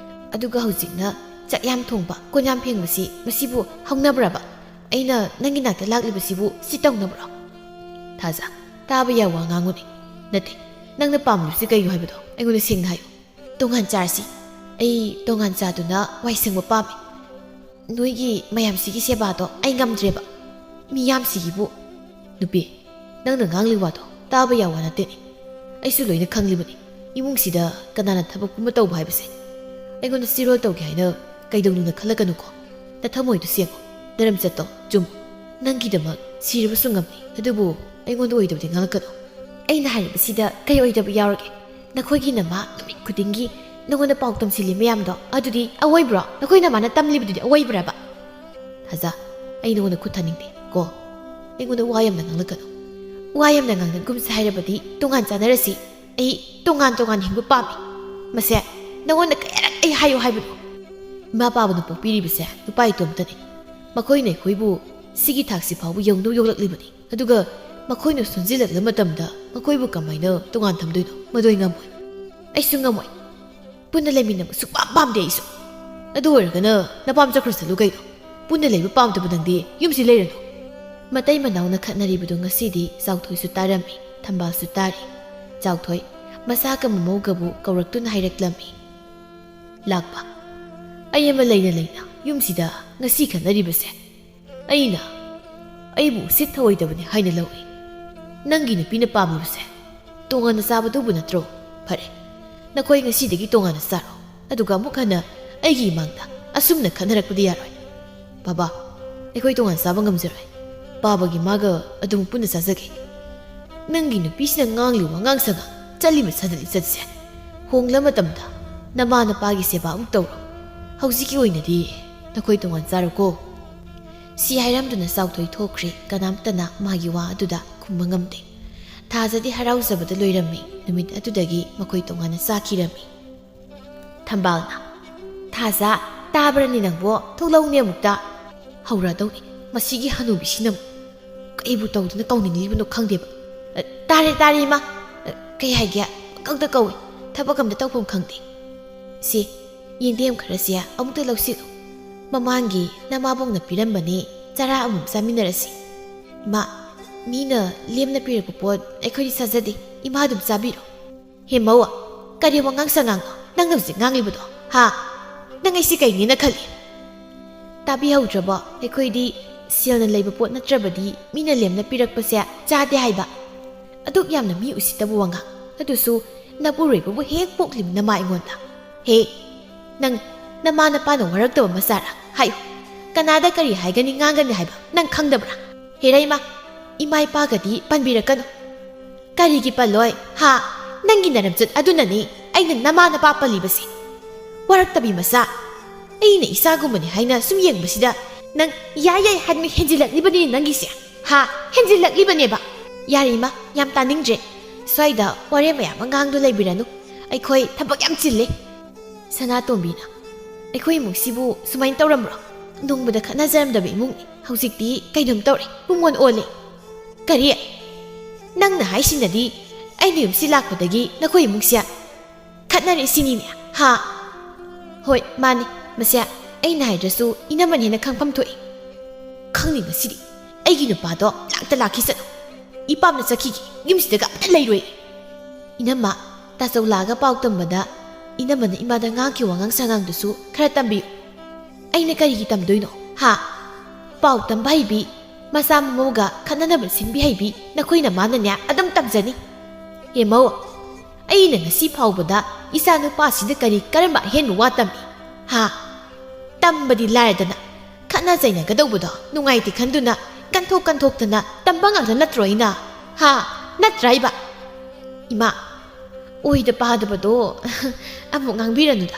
ꯑꯗꯨꯒ ꯍꯧꯖꯤꯛꯅ ꯆꯥꯛ ꯌꯥꯝ ꯊꯣꯡꯕ, ꯀꯣꯟ ꯌꯥꯝ ꯐꯦꯡꯕꯁꯤ ꯃꯁꯤꯕꯨ ꯍꯧꯅꯕ꯭ꯔꯕ? ꯑꯩꯅ ꯅꯪꯒꯤ ꯅꯥꯛꯇ ꯂꯥꯛꯂꯤꯕꯁꯤꯕꯨ ꯁꯤ ꯇꯧꯅꯕ꯭ꯔꯣ? ꯊꯥꯖ, ꯇꯥꯕ ꯌꯥꯕ ꯋꯥ ꯉꯥꯡꯉꯨꯅꯦ꯫ ꯅꯠꯇꯦ, ꯅꯪꯅ ꯄꯥꯝꯂꯤꯕꯁꯤ ꯀꯩꯅꯣ ꯍꯥꯏꯕꯗꯣ ꯑꯩꯉꯣꯟꯗ ꯁꯦꯡꯅ ꯍꯥꯏꯌꯨ꯫ ꯇꯣꯉꯥꯟ ꯆꯥꯔꯁꯤ꯫ ꯑꯩ ꯇꯣꯉꯥꯟ ꯆꯥꯗꯨꯅ ꯋꯥꯏ ꯁꯪꯕ ꯄꯥꯝꯃꯤ꯫ ꯅꯣꯏꯒꯤ ꯃꯌꯥꯝꯁꯤꯒꯤ ꯁꯦꯕꯥꯗꯣ ꯑꯩ ꯉꯝꯗ꯭ꯔꯦꯕ꯫ ꯃꯤ ꯌꯥꯝꯁꯤꯒꯤꯕꯨ꯫ ꯅꯨꯄꯤ, ꯅꯪꯅ ꯉꯥꯡꯂꯤ ꯋꯥꯗꯣ ꯇꯥꯕ ꯌꯥꯕ ꯋꯥ ꯅꯠꯇꯦꯅꯦ꯫ ꯑꯩꯁꯨ ꯂꯣꯏꯅ ꯈꯪꯂꯤꯕꯅꯤ꯫ ꯏꯃꯨꯡꯁꯤꯗ ꯀꯅꯥꯅ ꯊꯕꯛ ꯄꯨꯝꯕ ꯇꯧꯕ ꯍꯥꯏꯕꯁꯦ꯫ ꯑꯩꯉꯣꯟꯗ ꯆꯤꯔꯣꯜ ꯇꯧꯒꯦ ꯍꯥꯏꯅ ꯀꯩꯗꯧꯅꯨꯡꯗ ꯈꯜꯂꯛꯀꯅꯨꯀꯣ꯫ ꯅꯊꯃꯣꯏꯗꯨ ꯁꯦꯡꯉꯨ꯫ ꯅꯔꯝꯆꯠꯇꯣ ꯆꯨꯝꯃꯨ꯫ ꯅꯪꯒꯤꯗꯃꯛ ꯁꯤꯔꯕꯁꯨ ꯉꯝꯅꯤ꯫ ꯑꯗꯨꯕꯨ ꯑꯩꯉꯣꯟꯗ ꯑꯣꯏꯗꯕꯗꯤ ꯉꯥꯡꯂꯛꯀꯅꯨ꯫ ꯑꯩꯅ ꯍꯥꯏꯔꯤꯕꯁꯤꯗ ꯀꯩ ꯑꯣꯏꯗꯕ ꯌꯥꯎꯔꯒꯦ? ꯅꯈꯣꯏꯒꯤ ꯅꯃꯥ ꯅꯨꯃꯤꯠ ꯈꯨꯗꯤꯡꯒꯤ ꯅꯉꯣꯟꯗ ꯄꯥꯎ ꯇꯝꯁꯤꯜꯂꯤ ꯃꯌꯥꯝꯗꯣ, ꯑꯗꯨꯗꯤ ꯑꯋꯣꯏꯕ꯭ꯔꯣ? ꯅꯈꯣꯏ ꯅꯃꯥꯅ ꯇꯝꯂꯤꯕꯗꯨꯗꯤ ꯑꯋꯣꯏꯕ꯭ꯔꯕ? ꯊꯥꯖ, ꯑꯩ ꯅꯉꯣꯟꯗ ꯈꯨꯠ ꯊꯥꯅꯤꯡꯗꯦ ꯀꯣ꯫ ꯑꯩꯉꯣꯟꯗ ꯋꯥ ꯌꯥꯝꯅ ꯉꯥꯡꯂꯛꯀꯅꯨ꯫ ꯋꯥ ꯌꯥꯝꯅ ꯉꯥꯡꯅꯒꯨꯝꯁꯦ ꯍꯥꯏꯔꯕꯗꯤ ꯇꯣꯉꯥꯟ ꯆꯥꯅꯔꯁꯤ꯫ ꯑꯩ ꯇꯣꯉꯥꯟ ꯇꯣꯉꯥꯟ ꯍꯤꯡꯕ ꯄꯥꯝꯃꯤ꯫ ꯃꯁꯦ ꯅꯉꯣꯟꯗ ꯀꯌꯥꯔꯛ ꯑꯩ ꯍꯥꯏꯌꯨ ꯍꯥꯏꯕꯅꯣ? ꯏꯃꯥ ꯄꯥꯕꯅ ꯄꯣꯛꯄꯤꯔꯤꯕꯁꯦ ꯅꯨꯄꯥ ꯏꯇꯣꯝꯇꯅꯤ꯫ ꯃꯈꯣꯏꯅ ꯑꯩꯈꯣꯏꯕꯨ ꯁꯤꯒꯤ ꯊꯥꯛꯁꯤ ꯐꯥꯎꯕ ꯌꯧꯅ ꯌꯣꯛꯂꯛꯂꯤꯕꯅꯤ꯫ ꯑꯗꯨꯒ ꯃꯈꯣꯏꯅ ꯁꯣꯟꯖꯤꯜꯂꯛꯂ ꯃꯇꯝꯗ ꯃꯈꯣꯏꯕꯨ ꯀꯃꯥꯏꯅ ꯇꯣꯉꯥꯟ ꯊꯝꯗꯣꯏꯅꯣ? ꯃꯗꯨ ꯑꯩ ꯉꯝꯃꯣꯏ꯫ ꯑꯩꯁꯨ ꯉꯝꯃꯣꯏ꯫ ꯄꯨꯟꯅ ꯂꯩꯃꯤꯟꯅꯕ ꯁꯨꯛꯄꯥꯝ ꯄꯥꯝꯗꯦ ꯑꯩꯁꯨ꯫ ꯑꯗꯨ ꯑꯣꯏꯔꯒꯅ ꯅꯄꯥꯝ ꯆꯠꯈ꯭ꯔꯁꯅꯨ ꯀꯩꯅꯣ? ꯄꯨꯟꯅ ꯂꯩꯕ ꯄꯥꯝꯗꯕ ꯅꯪꯗꯤ ꯌꯨꯝꯁꯤ ꯂꯩꯔꯅꯨ꯫ ꯃꯇꯩ ꯃꯅꯥꯎꯅ ꯈꯠꯅꯔꯤꯕꯗꯨ ꯉꯁꯤꯗꯤ ꯆꯥꯎꯊꯣꯏꯁꯨ ꯇꯥꯔꯝꯃꯤ, ꯊꯝꯕꯥꯜꯁꯨ ꯇꯥꯔꯤ꯫ ꯆꯥꯎꯊꯣꯏ ꯃꯁꯥꯒ ꯃꯃꯧꯒꯕꯨ ꯀꯧꯔꯛꯇꯨꯅ ꯍꯥꯏꯔꯛꯂꯝꯃꯤ, "ꯂꯥꯛꯄ, ꯑꯩ ꯑꯃ ꯂꯩꯅ ꯂꯩꯅ ꯌꯨꯝꯁꯤꯗ ꯉꯁꯤ ꯈꯠꯅꯔꯤꯕꯁꯦ ꯑꯩꯅ ꯑꯩꯕꯨ ꯎꯁꯤꯠ ꯊꯑꯣꯏꯗꯕꯅꯤ ꯍꯥꯏꯅ ꯂꯧꯏ꯫ ꯅꯪꯒꯤ ꯅꯨꯄꯤꯅ ꯄꯥꯝꯂꯤꯕꯁꯦ ꯇꯣꯉꯥꯟꯅ ꯆꯥꯕꯗꯨꯕꯨ ꯅꯠꯇ꯭ꯔꯣ? ꯐꯔꯦ, ꯅꯈꯣꯏ ꯉꯁꯤꯗꯒꯤ ꯇꯣꯉꯥꯟꯅ ꯆꯥꯔꯣ, ꯑꯗꯨꯒ ꯑꯃꯨꯛ ꯍꯟꯅ ꯑꯩꯒꯤ ꯏꯃꯥꯡꯗ ꯑꯁꯨꯝꯅ ꯈꯠꯅꯔꯛꯄꯗꯤ ꯌꯥꯔꯣꯏ꯫ ꯕꯥꯕꯥ, ꯑꯩꯈꯣꯏ ꯇꯣꯉꯥꯟ ꯆꯥꯕ ꯉꯝꯖꯔꯣꯏ꯫ ꯄꯥꯕꯒꯤ ꯃꯥꯒ ꯑꯗꯨꯝ ꯄꯨꯟꯅ ꯆꯥꯖꯒꯦ꯫ ꯅꯪꯒꯤ ꯅꯨꯄꯤꯁꯤꯅ ꯉꯥꯡꯂꯤꯕ ꯋꯥꯉꯥꯡ ꯁꯉꯥꯡ, ꯆꯠꯂꯤꯕ ꯁꯥꯖꯠ ꯂꯤꯆꯠꯁꯦ ꯍꯣꯡꯂ ꯃꯇꯝꯗ ꯅꯃꯥ ꯅꯄꯥꯒꯤ ꯁꯦꯕꯥ ꯑꯃꯨꯛ ꯇꯧꯔꯣ꯫ ꯍꯧꯖꯤꯛꯀꯤ ꯑꯣꯏꯅꯗꯤ ꯅꯈꯣꯏ ꯇꯣꯉꯥꯟ ꯆꯥꯔꯣꯀꯣ꯫" ꯁꯤ ꯍꯥꯏꯔꯝꯗꯨꯅ ꯆꯥꯎꯊꯣꯏ ꯊꯣꯛꯈ꯭ꯔꯦ꯫ ꯀꯅꯥꯝꯇꯅ ꯃꯥꯒꯤ ꯋꯥ ꯑꯗꯨꯗ ꯈꯨꯝꯕ ꯉꯝꯗꯦ꯫ ꯊꯥꯖꯗꯤ ꯍꯔꯥꯎꯖꯕꯗ ꯂꯣꯏꯔꯝꯃꯤ꯫ ꯅꯨꯃꯤꯠ ꯑꯗꯨꯗꯒꯤ ꯃꯈꯣꯏ ꯇꯣꯉꯥꯟꯅ ꯆꯥꯈꯤꯔꯝꯃꯤ꯫ ꯊꯝꯕꯥꯜꯅ, "ꯊꯥꯖ, ꯇꯥꯕ꯭ꯔꯅꯤ ꯅꯪꯕꯣ? ꯊꯣꯛꯂꯛꯎꯅꯦ ꯑꯃꯨꯛꯇ꯫" "ꯍꯧꯔꯗꯧꯅꯤ ꯃꯁꯤꯒꯤ ꯍꯅꯨꯕꯤꯁꯤꯅ ꯑꯃꯨꯛ꯫ ꯀꯩꯕꯨ ꯇꯧꯗꯨꯅ ꯀꯧꯅꯤꯡꯂꯤꯕꯅꯣ ꯈꯪꯗꯦꯕ꯫ ꯑ, ꯇꯥꯔꯦ, ꯇꯥꯔꯦ, ꯏꯃꯥ꯫ ꯑ, ꯀꯩ ꯍꯥꯏꯒꯦ? ꯄꯪꯀꯧꯗ ꯀꯧꯏ꯫ ꯊꯕꯛ ꯑꯝꯇ ꯇꯧꯐꯝ ꯈꯪꯗꯦ꯫ ꯁꯤ, ꯌꯦꯟꯗꯦꯝ ꯈꯔꯁꯦ ꯑꯃꯨꯛꯇ ꯂꯧꯁꯤꯜꯂꯨ꯫ ꯃꯃꯥꯡꯒꯤ ꯅꯃꯥꯕꯣꯛꯅ ꯄꯤꯔꯝꯕꯅꯤ, ꯆꯔꯥ ꯑꯃꯃꯝ ꯆꯥꯃꯤꯟꯅꯔꯁꯤ꯫ ꯏꯃꯥ, ꯃꯤꯅ ꯂꯦꯝꯅ ꯄꯤꯔꯛꯄ ꯄꯣꯠ ꯑꯩꯈꯣꯏꯗꯤ ꯆꯥꯖꯗꯦ꯫ ꯏꯃꯥ ꯑꯗꯨꯝ ꯆꯥꯕꯤꯔꯣ꯫" "ꯍꯦ ꯃꯧ, ꯀꯔꯤ ꯋꯥꯉꯥꯡ ꯁꯉꯥꯡꯅꯣ ꯅꯪꯅ ꯍꯧꯖꯤꯛ ꯉꯥꯡꯂꯤꯕꯗꯣ? ꯍꯥ? ꯅꯪ ꯑꯩꯁꯤ ꯀꯩꯅꯦꯅ ꯈꯜꯂꯤ?" "ꯇꯥꯕꯤꯍꯧꯗ꯭ꯔꯕꯣ? ꯑꯩꯈꯣꯏꯗꯤ ꯁꯦꯜꯅ ꯂꯩꯕ ꯄꯣꯠ ꯅꯠꯇ꯭ꯔꯕꯗꯤ ꯃꯤꯅ ꯂꯦꯝꯅ ꯄꯤꯔꯛꯄꯁꯦ ꯆꯥꯗꯦ ꯍꯥꯏꯕ꯫ ꯑꯗꯨꯛ ꯌꯥꯝꯅ ꯃꯤ ꯎꯁꯤꯠꯇꯕ ꯋꯥꯉꯥꯡ, ꯑꯗꯨꯁꯨ ꯅꯄꯨꯔꯣꯏꯕꯕꯨ ꯍꯦꯛ ꯄꯣꯛꯂꯤꯕ ꯅꯃꯥ ꯑꯩꯉꯣꯟꯗ꯫ ꯍꯦ, ꯅꯪ ꯅꯃꯥ ꯅꯄꯥꯅ ꯋꯥꯔꯛꯇꯕ ꯃꯆꯥꯔꯥ? ꯍꯥꯏꯌꯨ, ꯀꯅꯥꯗ ꯀꯔꯤ ꯍꯥꯏꯒꯅꯤ ꯉꯥꯡꯒꯅꯤ ꯍꯥꯏꯕ ꯅꯪ ꯈꯪꯗꯕ꯭ꯔꯥ? ꯍꯦꯔꯥ ꯏꯃꯥ, ꯏꯃꯥ ꯏꯄꯥꯒꯗꯤ ꯄꯟꯕꯤꯔꯛꯀꯅꯨ꯫" ꯀꯔꯤꯒꯤ ꯄꯜꯂꯣꯏ? ꯍꯥ? ꯅꯪꯒꯤ ꯅꯔꯝꯆꯠ ꯑꯗꯨꯅꯅꯤ ꯑꯩꯅ ꯅꯃꯥ ꯅꯄꯥ ꯄꯜꯂꯤꯕꯁꯦ꯫ ꯋꯥꯔꯛꯇꯕꯤ ꯃꯆꯥ꯫ ꯑꯩꯅ ꯏꯆꯥꯒꯨꯝꯕꯅꯤ ꯍꯥꯏꯅ ꯁꯨꯝ ꯌꯦꯡꯕꯁꯤꯗ ꯅꯪ ꯌꯥꯏ ꯌꯥꯏ ꯍꯥꯏꯗꯨꯅ ꯍꯦꯟꯖꯤꯜꯂꯛꯂꯤꯕꯅꯤ ꯅꯪꯒꯤꯁꯦ꯫ ꯍꯥ? ꯍꯦꯟꯖꯤꯜꯂꯛꯂꯤꯕꯅꯦꯕ꯫ ꯌꯥꯔꯦ ꯏꯃꯥ, ꯌꯥꯝ ꯇꯥꯅꯤꯡꯗ꯭ꯔꯦ꯫ ꯁ꯭ꯋꯥꯏꯗ ꯋꯥꯔꯦꯝ ꯃꯌꯥꯝ ꯑꯉꯥꯡꯗꯣ ꯂꯩꯕꯤꯔꯅꯨ꯫ ꯑꯩꯈꯣꯏ ꯊꯕꯛ ꯌꯥꯝ ꯆꯤꯜꯂꯦ꯫ ꯁꯅꯥꯇꯣꯝꯕꯤꯅ, "ꯑꯩꯈꯣꯏ ꯏꯃꯨꯡꯁꯤꯕꯨ ꯁꯨꯃꯥꯏꯅ ꯇꯧꯔꯝꯕ꯭ꯔꯣ? ꯅꯣꯡꯃꯗ ꯈꯠꯅꯖꯔꯝꯗꯕ ꯏꯃꯨꯡꯅꯤ꯫ ꯍꯧꯖꯤꯛꯇꯤ ꯀꯩꯅꯣꯝ ꯇꯧꯔꯦ, ꯄꯨꯡꯑꯣꯟ ꯑꯣꯜꯂꯦ꯫" "ꯀꯔꯤ? ꯅꯪꯅ ꯍꯥꯏꯁꯤꯅꯗꯤ ꯑꯩꯅ ꯌꯨꯝꯁꯤ ꯂꯥꯛꯄꯗꯒꯤ ꯅꯈꯣꯏ ꯏꯃꯨꯡꯁꯦ ꯈꯠꯅꯔꯦ ꯁꯤꯅꯤꯅꯦ, ꯍꯥ?" "ꯍꯣꯏ, ꯃꯥꯅꯤ꯫ ꯃꯁꯦ ꯑꯩꯅ ꯍꯥꯏꯗ꯭ꯔꯁꯨ ꯏꯅꯝꯃꯅ ꯍꯦꯟꯅ ꯈꯪꯐꯝ ꯊꯣꯛꯏ꯫ ꯈꯪꯅꯤ ꯉꯁꯤꯗꯤ꯫ ꯑꯩꯒꯤ ꯅꯨꯄꯥꯗꯣ ꯂꯥꯛꯇ ꯂꯥꯛꯈꯤꯁꯅꯨ꯫ ꯏꯄꯥꯝꯅ ꯆꯠꯈꯤꯒꯦ꯫ ꯌꯨꯝꯁꯤꯗꯒ ꯑꯝꯇ ꯂꯩꯔꯣꯏ꯫" "ꯏꯅꯝꯃ, ꯇꯥꯆꯧ ꯂꯥꯛꯑꯒ ꯄꯥꯎ ꯇꯝꯕꯗ ꯏꯅꯝꯃꯅ ꯏꯃꯥꯗ ꯉꯥꯡꯈꯤꯕ ꯋꯥꯉꯥꯡ ꯁꯉꯥꯡꯗꯨꯁꯨ ꯈꯔ ꯇꯝꯕꯤꯌꯨ꯫" "ꯑꯩꯅ ꯀꯔꯤꯒꯤ ꯇꯝꯗꯣꯏꯅꯣ, ꯍꯥ? ꯄꯥꯎ ꯇꯝꯕ ꯍꯩꯕꯤ, ꯃꯆꯥ ꯃꯃꯧꯒ ꯈꯠꯅꯅꯕ ꯁꯤꯟꯕꯤ ꯍꯩꯕꯤ ꯅꯈꯣꯏ ꯅꯃꯥꯅꯅꯦ ꯑꯗꯨꯝ ꯇꯝꯖꯅꯤ꯫" "ꯍꯦ ꯃꯧ, ꯑꯩꯅ ꯉꯁꯤ ꯐꯥꯎꯕꯗ ꯏꯆꯥ ꯅꯨꯄꯥꯁꯤꯗ ꯀꯔꯤ ꯀꯔꯝꯕ ꯑꯍꯦꯟꯕ ꯋꯥ ꯇꯝꯃꯤ, ꯍꯥ? ꯇꯝꯕꯗꯤ ꯂꯥꯏꯔꯗꯅ, ꯈꯠꯅ ꯆꯩꯅꯒꯗꯧꯕꯗꯣ ꯅꯨꯡꯉꯥꯏꯇꯦ ꯈꯟꯗꯨꯅ ꯀꯟꯊꯣꯛ ꯀꯟꯊꯣꯛꯇꯅ ꯇꯝꯕ ꯉꯥꯛꯇ ꯅꯠꯇ꯭ꯔꯣ ꯑꯩꯅ? ꯍꯥ? ꯅꯠꯇ꯭ꯔꯥ ꯏꯕ?" "ꯏꯃꯥ, ꯑꯣꯏꯗ ꯄꯥꯗꯕꯗꯣ ꯑꯃꯨꯛ ꯉꯥꯡꯕꯤꯔꯅꯨꯗ꯫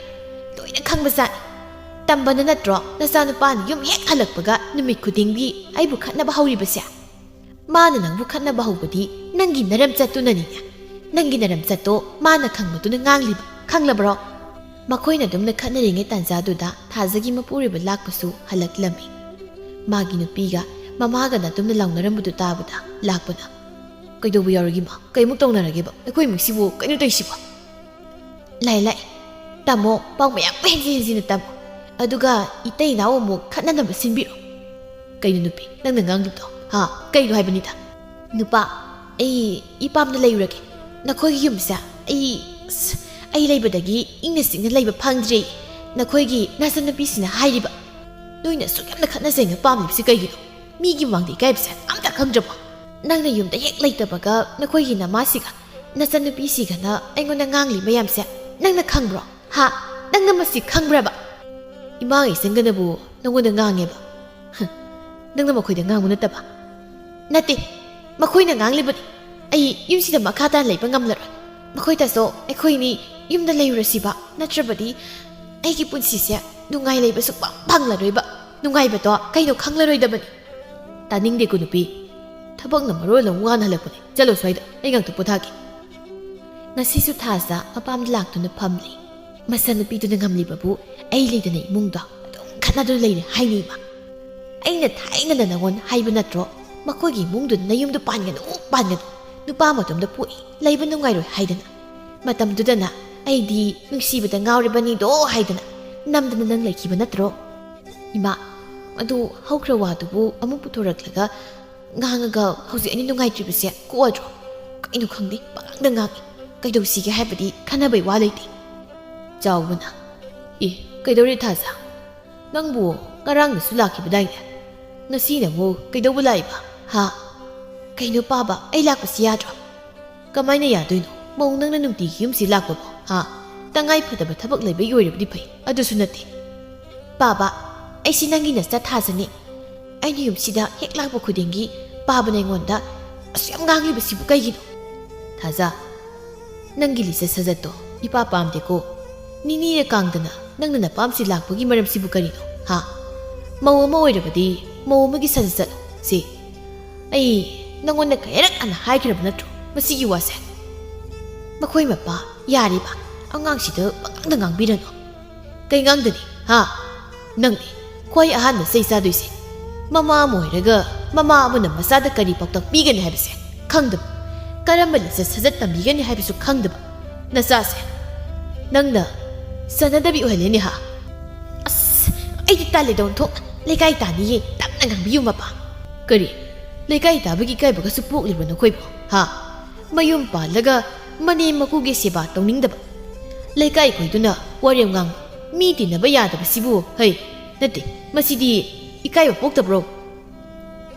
ꯂꯣꯏꯅ ꯈꯪꯕꯖꯥꯠꯅꯤ꯫ ꯇꯝꯕꯅ ꯅꯠꯇ꯭ꯔꯣ ꯅꯆꯥꯅꯨꯄꯥꯅ ꯌꯨꯝ ꯍꯦꯛ ꯍꯜꯂꯛꯄꯒ ꯅꯨꯃꯤꯠ ꯈꯨꯗꯤꯡꯒꯤ ꯑꯩꯕꯨ ꯈꯠꯅꯕ ꯍꯧꯔꯤꯕꯁꯦ?" "ꯃꯥꯅ ꯅꯪꯕꯨ ꯈꯠꯅꯕ ꯍꯧꯕꯗꯤ ꯅꯪꯒꯤ ꯅꯔꯝꯆꯠꯇꯨꯅꯅꯤꯅꯦ꯫ ꯅꯪꯒꯤ ꯅꯔꯝꯆꯠꯇꯣ ꯃꯥꯅ ꯈꯪꯕꯗꯨꯅ ꯉꯥꯡꯂꯤꯕ, ꯈꯪꯂꯕ꯭ꯔꯣ?" ꯃꯈꯣꯏꯅ ꯑꯗꯨꯝꯅ ꯈꯠꯅꯔꯤꯉꯩ ꯇꯥꯟꯖꯥꯗꯨꯗ ꯊꯥꯖꯒꯤ ꯃꯄꯨꯔꯣꯏꯕ ꯂꯥꯛꯄꯁꯨ ꯍꯜꯂꯛꯂꯝꯃꯤ꯫ ꯃꯥꯒꯤ ꯅꯨꯄꯤꯒ ꯃꯃꯥꯒꯅ ꯑꯗꯨꯝꯅ ꯂꯥꯎꯅꯔꯝꯕꯗꯨ ꯇꯥꯕꯗ ꯂꯥꯛꯄꯅ, "ꯀꯩꯗꯧꯕ ꯌꯥꯎꯔꯒꯦ ꯏꯃꯥ? ꯀꯩꯃꯨꯛ ꯇꯧꯅꯔꯒꯦꯕ? ꯑꯩꯈꯣꯏ ꯏꯃꯨꯡꯁꯤꯕꯨ ꯀꯩꯅꯣ ꯇꯧꯏꯁꯤꯕꯣ?" "ꯂꯥꯛꯑꯦ, ꯂꯥꯛꯑꯦ꯫ ꯇꯝꯃꯣ, ꯄꯥꯎ ꯃꯌꯥꯝ ꯍꯦꯟꯖꯤꯟ ꯍꯦꯟꯖꯤꯟꯅ ꯇꯝꯃꯣ꯫ ꯑꯗꯨꯒ ꯏꯇꯩ ꯏꯅꯥꯎ ꯑꯃꯨꯛ ꯈꯠꯅꯅꯕ ꯁꯤꯟꯕꯤꯔꯣ꯫" "ꯀꯩꯅꯣ ꯅꯨꯄꯤ, ꯅꯪꯅ ꯉꯥꯡꯂꯤꯕꯗꯣ? ꯍꯥ? ꯀꯩꯅꯣ ꯍꯥꯏꯕꯅꯤꯗ?" "ꯅꯨꯄꯥ, ꯑꯩ ꯏꯄꯥꯝꯗ ꯂꯩꯔꯨꯔꯒꯦ꯫ ꯅꯈꯣꯏꯒꯤ ꯌꯨꯝꯁꯦ ꯑꯩ, ꯑꯁ, ꯑꯩ ꯂꯩꯕꯗꯒꯤ ꯏꯪꯅ ꯆꯤꯛꯅ ꯂꯩꯕ ꯐꯪꯗ꯭ꯔꯦ꯫ ꯅꯈꯣꯏꯒꯤ ꯅꯆꯟꯅꯨꯄꯤꯁꯤꯅ ꯍꯥꯏꯔꯤꯕ, ꯅꯣꯏꯅ ꯑꯁꯨꯛ ꯌꯥꯝꯅ ꯈꯠꯅ ꯆꯩꯅ ꯄꯥꯝꯂꯤꯕꯁꯤ ꯀꯩꯒꯤꯅꯣ? ꯃꯤꯒꯤ ꯃꯃꯥꯡꯗ ꯏꯀꯥꯏꯕꯁꯦ ꯑꯝꯇ ꯈꯪꯗ꯭ꯔꯕꯣ? ꯅꯪꯅ ꯌꯨꯝꯗ ꯍꯦꯛ ꯂꯩꯇꯕꯒ ꯅꯈꯣꯏꯒꯤ ꯅꯃꯥꯁꯤꯒ ꯅꯆꯟꯅꯨꯄꯤꯁꯤꯒꯅ ꯑꯩꯉꯣꯟꯗ ꯉꯥꯡꯂꯤ ꯃꯌꯥꯝꯁꯦ ꯅꯪꯅ ꯈꯪꯕ꯭ꯔꯣ? ꯍꯥ? ꯅꯪꯅ ꯃꯁꯤ ꯈꯪꯕ꯭ꯔꯕ?" "ꯏꯃꯥꯒ ꯏꯆꯟꯒꯅꯕꯨ ꯅꯪꯉꯣꯟꯗ ꯉꯥꯡꯉꯦꯕ꯫ ꯍ, ꯅꯪꯅ ꯃꯈꯣꯏꯗ ꯉꯥꯡꯕ ꯅꯠꯇꯕ?" "ꯅꯠꯇꯦ, ꯃꯈꯣꯏꯅ ꯉꯥꯡꯂꯤꯕꯅꯤ꯫ ꯑꯩ ꯌꯨꯝꯁꯤꯗ ꯃꯈꯥ ꯇꯥꯅ ꯂꯩꯕ ꯉꯝꯂꯔꯣꯏ꯫ ꯃꯈꯣꯏꯗꯁꯨ ꯑꯩꯈꯣꯏꯅꯤ ꯌꯨꯝꯗ ꯂꯩꯔꯨꯔꯁꯤꯕ, ꯅꯠꯇ꯭ꯔꯕꯗꯤ ꯑꯩꯒꯤ ꯄꯨꯟꯁꯤꯁꯦ ꯅꯨꯡꯉꯥꯏ ꯂꯩꯕ ꯁꯨꯛꯐꯪ ꯐꯪꯂꯔꯣꯏꯕ꯫ ꯅꯨꯡꯉꯥꯏꯕꯗꯣ ꯀꯩꯅꯣ ꯈꯪꯂꯔꯣꯏꯗꯕꯅꯤ꯫ ꯇꯥꯅꯤꯡꯗꯦꯀꯣ ꯅꯨꯄꯤ꯫ ꯊꯕꯛꯅ ꯃꯔꯣꯜ ꯑꯃ ꯋꯥꯅ ꯍꯜꯂꯛꯄꯅꯦ꯫ ꯆꯠꯂꯣ ꯁ꯭ꯋꯥꯏꯗ, ꯑꯩ ꯉꯥꯛꯇ ꯄꯣꯊꯥꯒꯦ꯫ ꯉꯁꯤꯁꯨ ꯊꯥꯖ ꯃꯄꯥꯝꯗ ꯂꯥꯛꯇꯨꯅ ꯐꯝꯂꯤ꯫ ꯃꯆꯟꯅꯨꯄꯤꯗꯨꯅ ꯉꯝꯂꯤꯕꯕꯨ ꯑꯩ ꯂꯩꯗꯅ ꯏꯃꯨꯡꯗꯣ ꯑꯗꯨꯝ ꯈꯠꯅꯗꯨꯅ ꯂꯩꯔꯦ ꯍꯥꯏꯅꯤ ꯏꯃꯥ꯫ ꯑꯩꯅ ꯊꯥꯏꯅꯗ ꯅꯉꯣꯟ ꯍꯥꯏꯕ ꯅꯠꯇ꯭ꯔꯣ? ꯃꯈꯣꯏꯒꯤ ꯏꯃꯨꯡꯗꯨ ꯅꯌꯨꯝꯗꯨ ꯄꯥꯟꯒꯅꯨ, ꯄꯥꯟꯒꯅꯨ꯫ ꯅꯨꯄꯥ ꯃꯇꯣꯝꯗ ꯄꯣꯛꯏ, ꯂꯩꯕ ꯅꯨꯡꯉꯥꯏꯔꯣꯏ ꯍꯥꯏꯗꯅ꯫ ꯃꯇꯝꯗꯨꯗꯅ ꯑꯩꯗꯤ ꯅꯨꯡꯁꯤꯕꯗ ꯉꯥꯎꯔꯕꯅꯤꯗꯣ ꯍꯥꯏꯗꯅ ꯅꯝꯗꯅ ꯅꯪ ꯂꯩꯈꯤꯕ ꯅꯠꯇ꯭ꯔꯣ? ꯏꯃꯥ, ꯑꯗꯨ ꯍꯧꯈ꯭ꯔ ꯋꯥꯗꯨꯕꯨ ꯑꯃꯨꯛ ꯄꯨꯊꯣꯔꯛꯂꯒ ꯉꯥꯡꯉꯒ ꯍꯧꯖꯤꯛ ꯑꯩꯅ ꯅꯨꯡꯉꯥꯏꯇ꯭ꯔꯤꯕꯁꯦ ꯀꯣꯛꯑꯗ꯭ꯔꯣ? ꯀꯩꯅꯣ ꯈꯪꯗꯦ, ꯄꯉꯥꯡꯗ ꯉꯥꯡꯉꯤ꯫ ꯀꯩꯗꯧꯁꯤꯒꯦ ꯍꯥꯏꯕꯗꯤ ꯈꯟꯅꯕꯩ ꯋꯥ ꯂꯩꯇꯦ꯫ ꯆꯥꯎꯕꯅ, "ꯑꯦ, ꯀꯩꯗꯧꯔꯦ ꯊꯥꯖ? ꯅꯪꯕꯨ ꯉꯔꯥꯡꯗꯁꯨ ꯂꯥꯛꯈꯤꯕꯗꯥꯏꯅꯦ? ꯉꯁꯤꯅ ꯑꯃꯨꯛ ꯀꯩꯗꯧꯕ ꯂꯥꯛꯏꯕ? ꯍꯥ? ꯀꯩꯅꯣ ꯄꯥꯕ, ꯑꯩ ꯂꯥꯛꯄꯁꯤ ꯌꯥꯗ꯭ꯔꯣ?" "ꯀꯃꯥꯏꯅ ꯌꯥꯗꯣꯏꯅꯣ? ꯃꯧ ꯅꯪꯅ ꯅꯨꯡꯇꯤꯒꯤ ꯌꯨꯝꯁꯤ ꯂꯥꯛꯄꯕꯣ? ꯍꯥ? ꯇꯉꯥꯏ ꯐꯗꯕ ꯊꯕꯛ ꯂꯩꯕꯒꯤ ꯑꯣꯏꯔꯕꯗꯤ ꯐꯩ, ꯑꯗꯨꯁꯨ ꯅꯠꯇꯦ꯫ ꯄꯥꯕ, ꯑꯩꯁꯤ ꯅꯪꯒꯤ ꯅꯆꯥ ꯊꯥꯖꯅꯤ꯫ ꯑꯩꯅ ꯌꯨꯝꯁꯤꯗ ꯍꯦꯛ ꯂꯥꯛꯄ ꯈꯨꯗꯤꯡꯒꯤ ꯄꯥꯕꯅ ꯑꯩꯉꯣꯟꯗ ꯑꯁꯨꯛ ꯌꯥꯝ ꯉꯥꯡꯂꯤꯕꯁꯤꯕꯨ ꯀꯩꯒꯤꯅꯣ?" "ꯊꯥꯖ, ꯅꯪꯒꯤ ꯂꯤꯆꯠ ꯁꯥꯖꯠꯇꯣ ꯏꯄꯥ ꯄꯥꯝꯗꯦꯀꯣ꯫ ꯅꯤꯅꯤꯅ ꯀꯥꯡꯗꯅ ꯅꯪꯅ ꯅꯄꯥꯝꯁꯤ ꯂꯥꯛꯄꯒꯤ ꯃꯔꯝꯁꯤꯕꯨ ꯀꯔꯤꯅꯣ? ꯍꯥ? ꯃꯧ ꯑꯃ ꯑꯣꯏꯔꯕꯗꯤ ꯃꯧ ꯑꯃꯒꯤ ꯁꯥꯖꯠ ꯆꯠꯂꯣ꯫ ꯁꯤ ꯑꯩ ꯅꯪꯉꯣꯟꯗ ꯀꯌꯥꯔꯛ ꯍꯟꯅ ꯍꯥꯏꯈ꯭ꯔꯕ ꯅꯠꯇ꯭ꯔꯣ ꯃꯁꯤꯒꯤ ꯋꯥꯁꯦ?" "ꯃꯈꯣꯏ ꯃꯄꯥ, ꯌꯥꯔꯤꯕ, ꯑꯉꯥꯡꯁꯤꯗ ꯄꯉꯥꯡꯗ ꯉꯥꯡꯕꯤꯔꯅꯨ꯫ ꯀꯩ ꯉꯥꯡꯗꯅꯤ? ꯍꯥ? ꯅꯪꯅꯤ ꯈ꯭ꯋꯥꯏ ꯑꯍꯥꯟꯕ ꯆꯩ ꯆꯥꯗꯣꯏꯁꯦ꯫ ꯃꯃꯥ ꯑꯃ ꯑꯣꯏꯔꯒ ꯃꯃꯥ ꯑꯃꯅ ꯃꯆꯥꯗ ꯀꯔꯤ ꯄꯥꯎꯇꯥꯛ ꯄꯤꯒꯅꯤ ꯍꯥꯏꯕꯁꯦ ꯈꯪꯗꯕ, ꯀꯔꯝꯕ ꯂꯤꯆꯠ ꯁꯥꯖꯠ ꯇꯝꯕꯤꯒꯅꯤ ꯍꯥꯏꯕꯁꯨ ꯈꯪꯗꯕ ꯅꯆꯥꯁꯦ ꯅꯪꯅ ꯆꯟꯅꯗꯕꯤ ꯑꯣꯏꯍꯜꯂꯦꯅꯦ ꯍꯥ?" "ꯑꯁ, ꯑꯩꯗꯤ ꯇꯜꯂꯦꯗ ꯑꯣꯟꯊꯣꯛꯅ꯫ ꯂꯩꯀꯥꯏ ꯇꯥꯅꯤꯌꯦ, ꯇꯞꯅ ꯉꯥꯡꯕꯤꯌꯨ ꯃꯄꯥ꯫ ꯀꯔꯤ? ꯂꯩꯀꯥꯏ ꯇꯥꯕꯒꯤ ꯏꯀꯥꯏꯕꯒꯁꯨ ꯄꯣꯛꯂꯤꯕ꯭ꯔꯣ ꯅꯈꯣꯏꯕꯣ? ꯍꯥ? ꯃꯌꯨꯝ ꯄꯥꯜꯂꯒ ꯃꯅꯦꯝ ꯃꯀꯨꯒꯤ ꯁꯦꯕꯥ ꯇꯧꯅꯤꯡꯗꯕ, ꯂꯩꯀꯥꯏ ꯀꯣꯏꯗꯨꯅ ꯋꯥꯔꯦꯝ ꯉꯥꯡꯕ, ꯃꯤ ꯇꯤꯟꯅꯕ ꯌꯥꯗꯕꯁꯤꯕꯨ, ꯍꯩ, ꯅꯠꯇꯦ, ꯃꯁꯤꯗꯤ ꯏꯀꯥꯏꯕ ꯄꯣꯛꯇꯕ꯭ꯔꯣ?"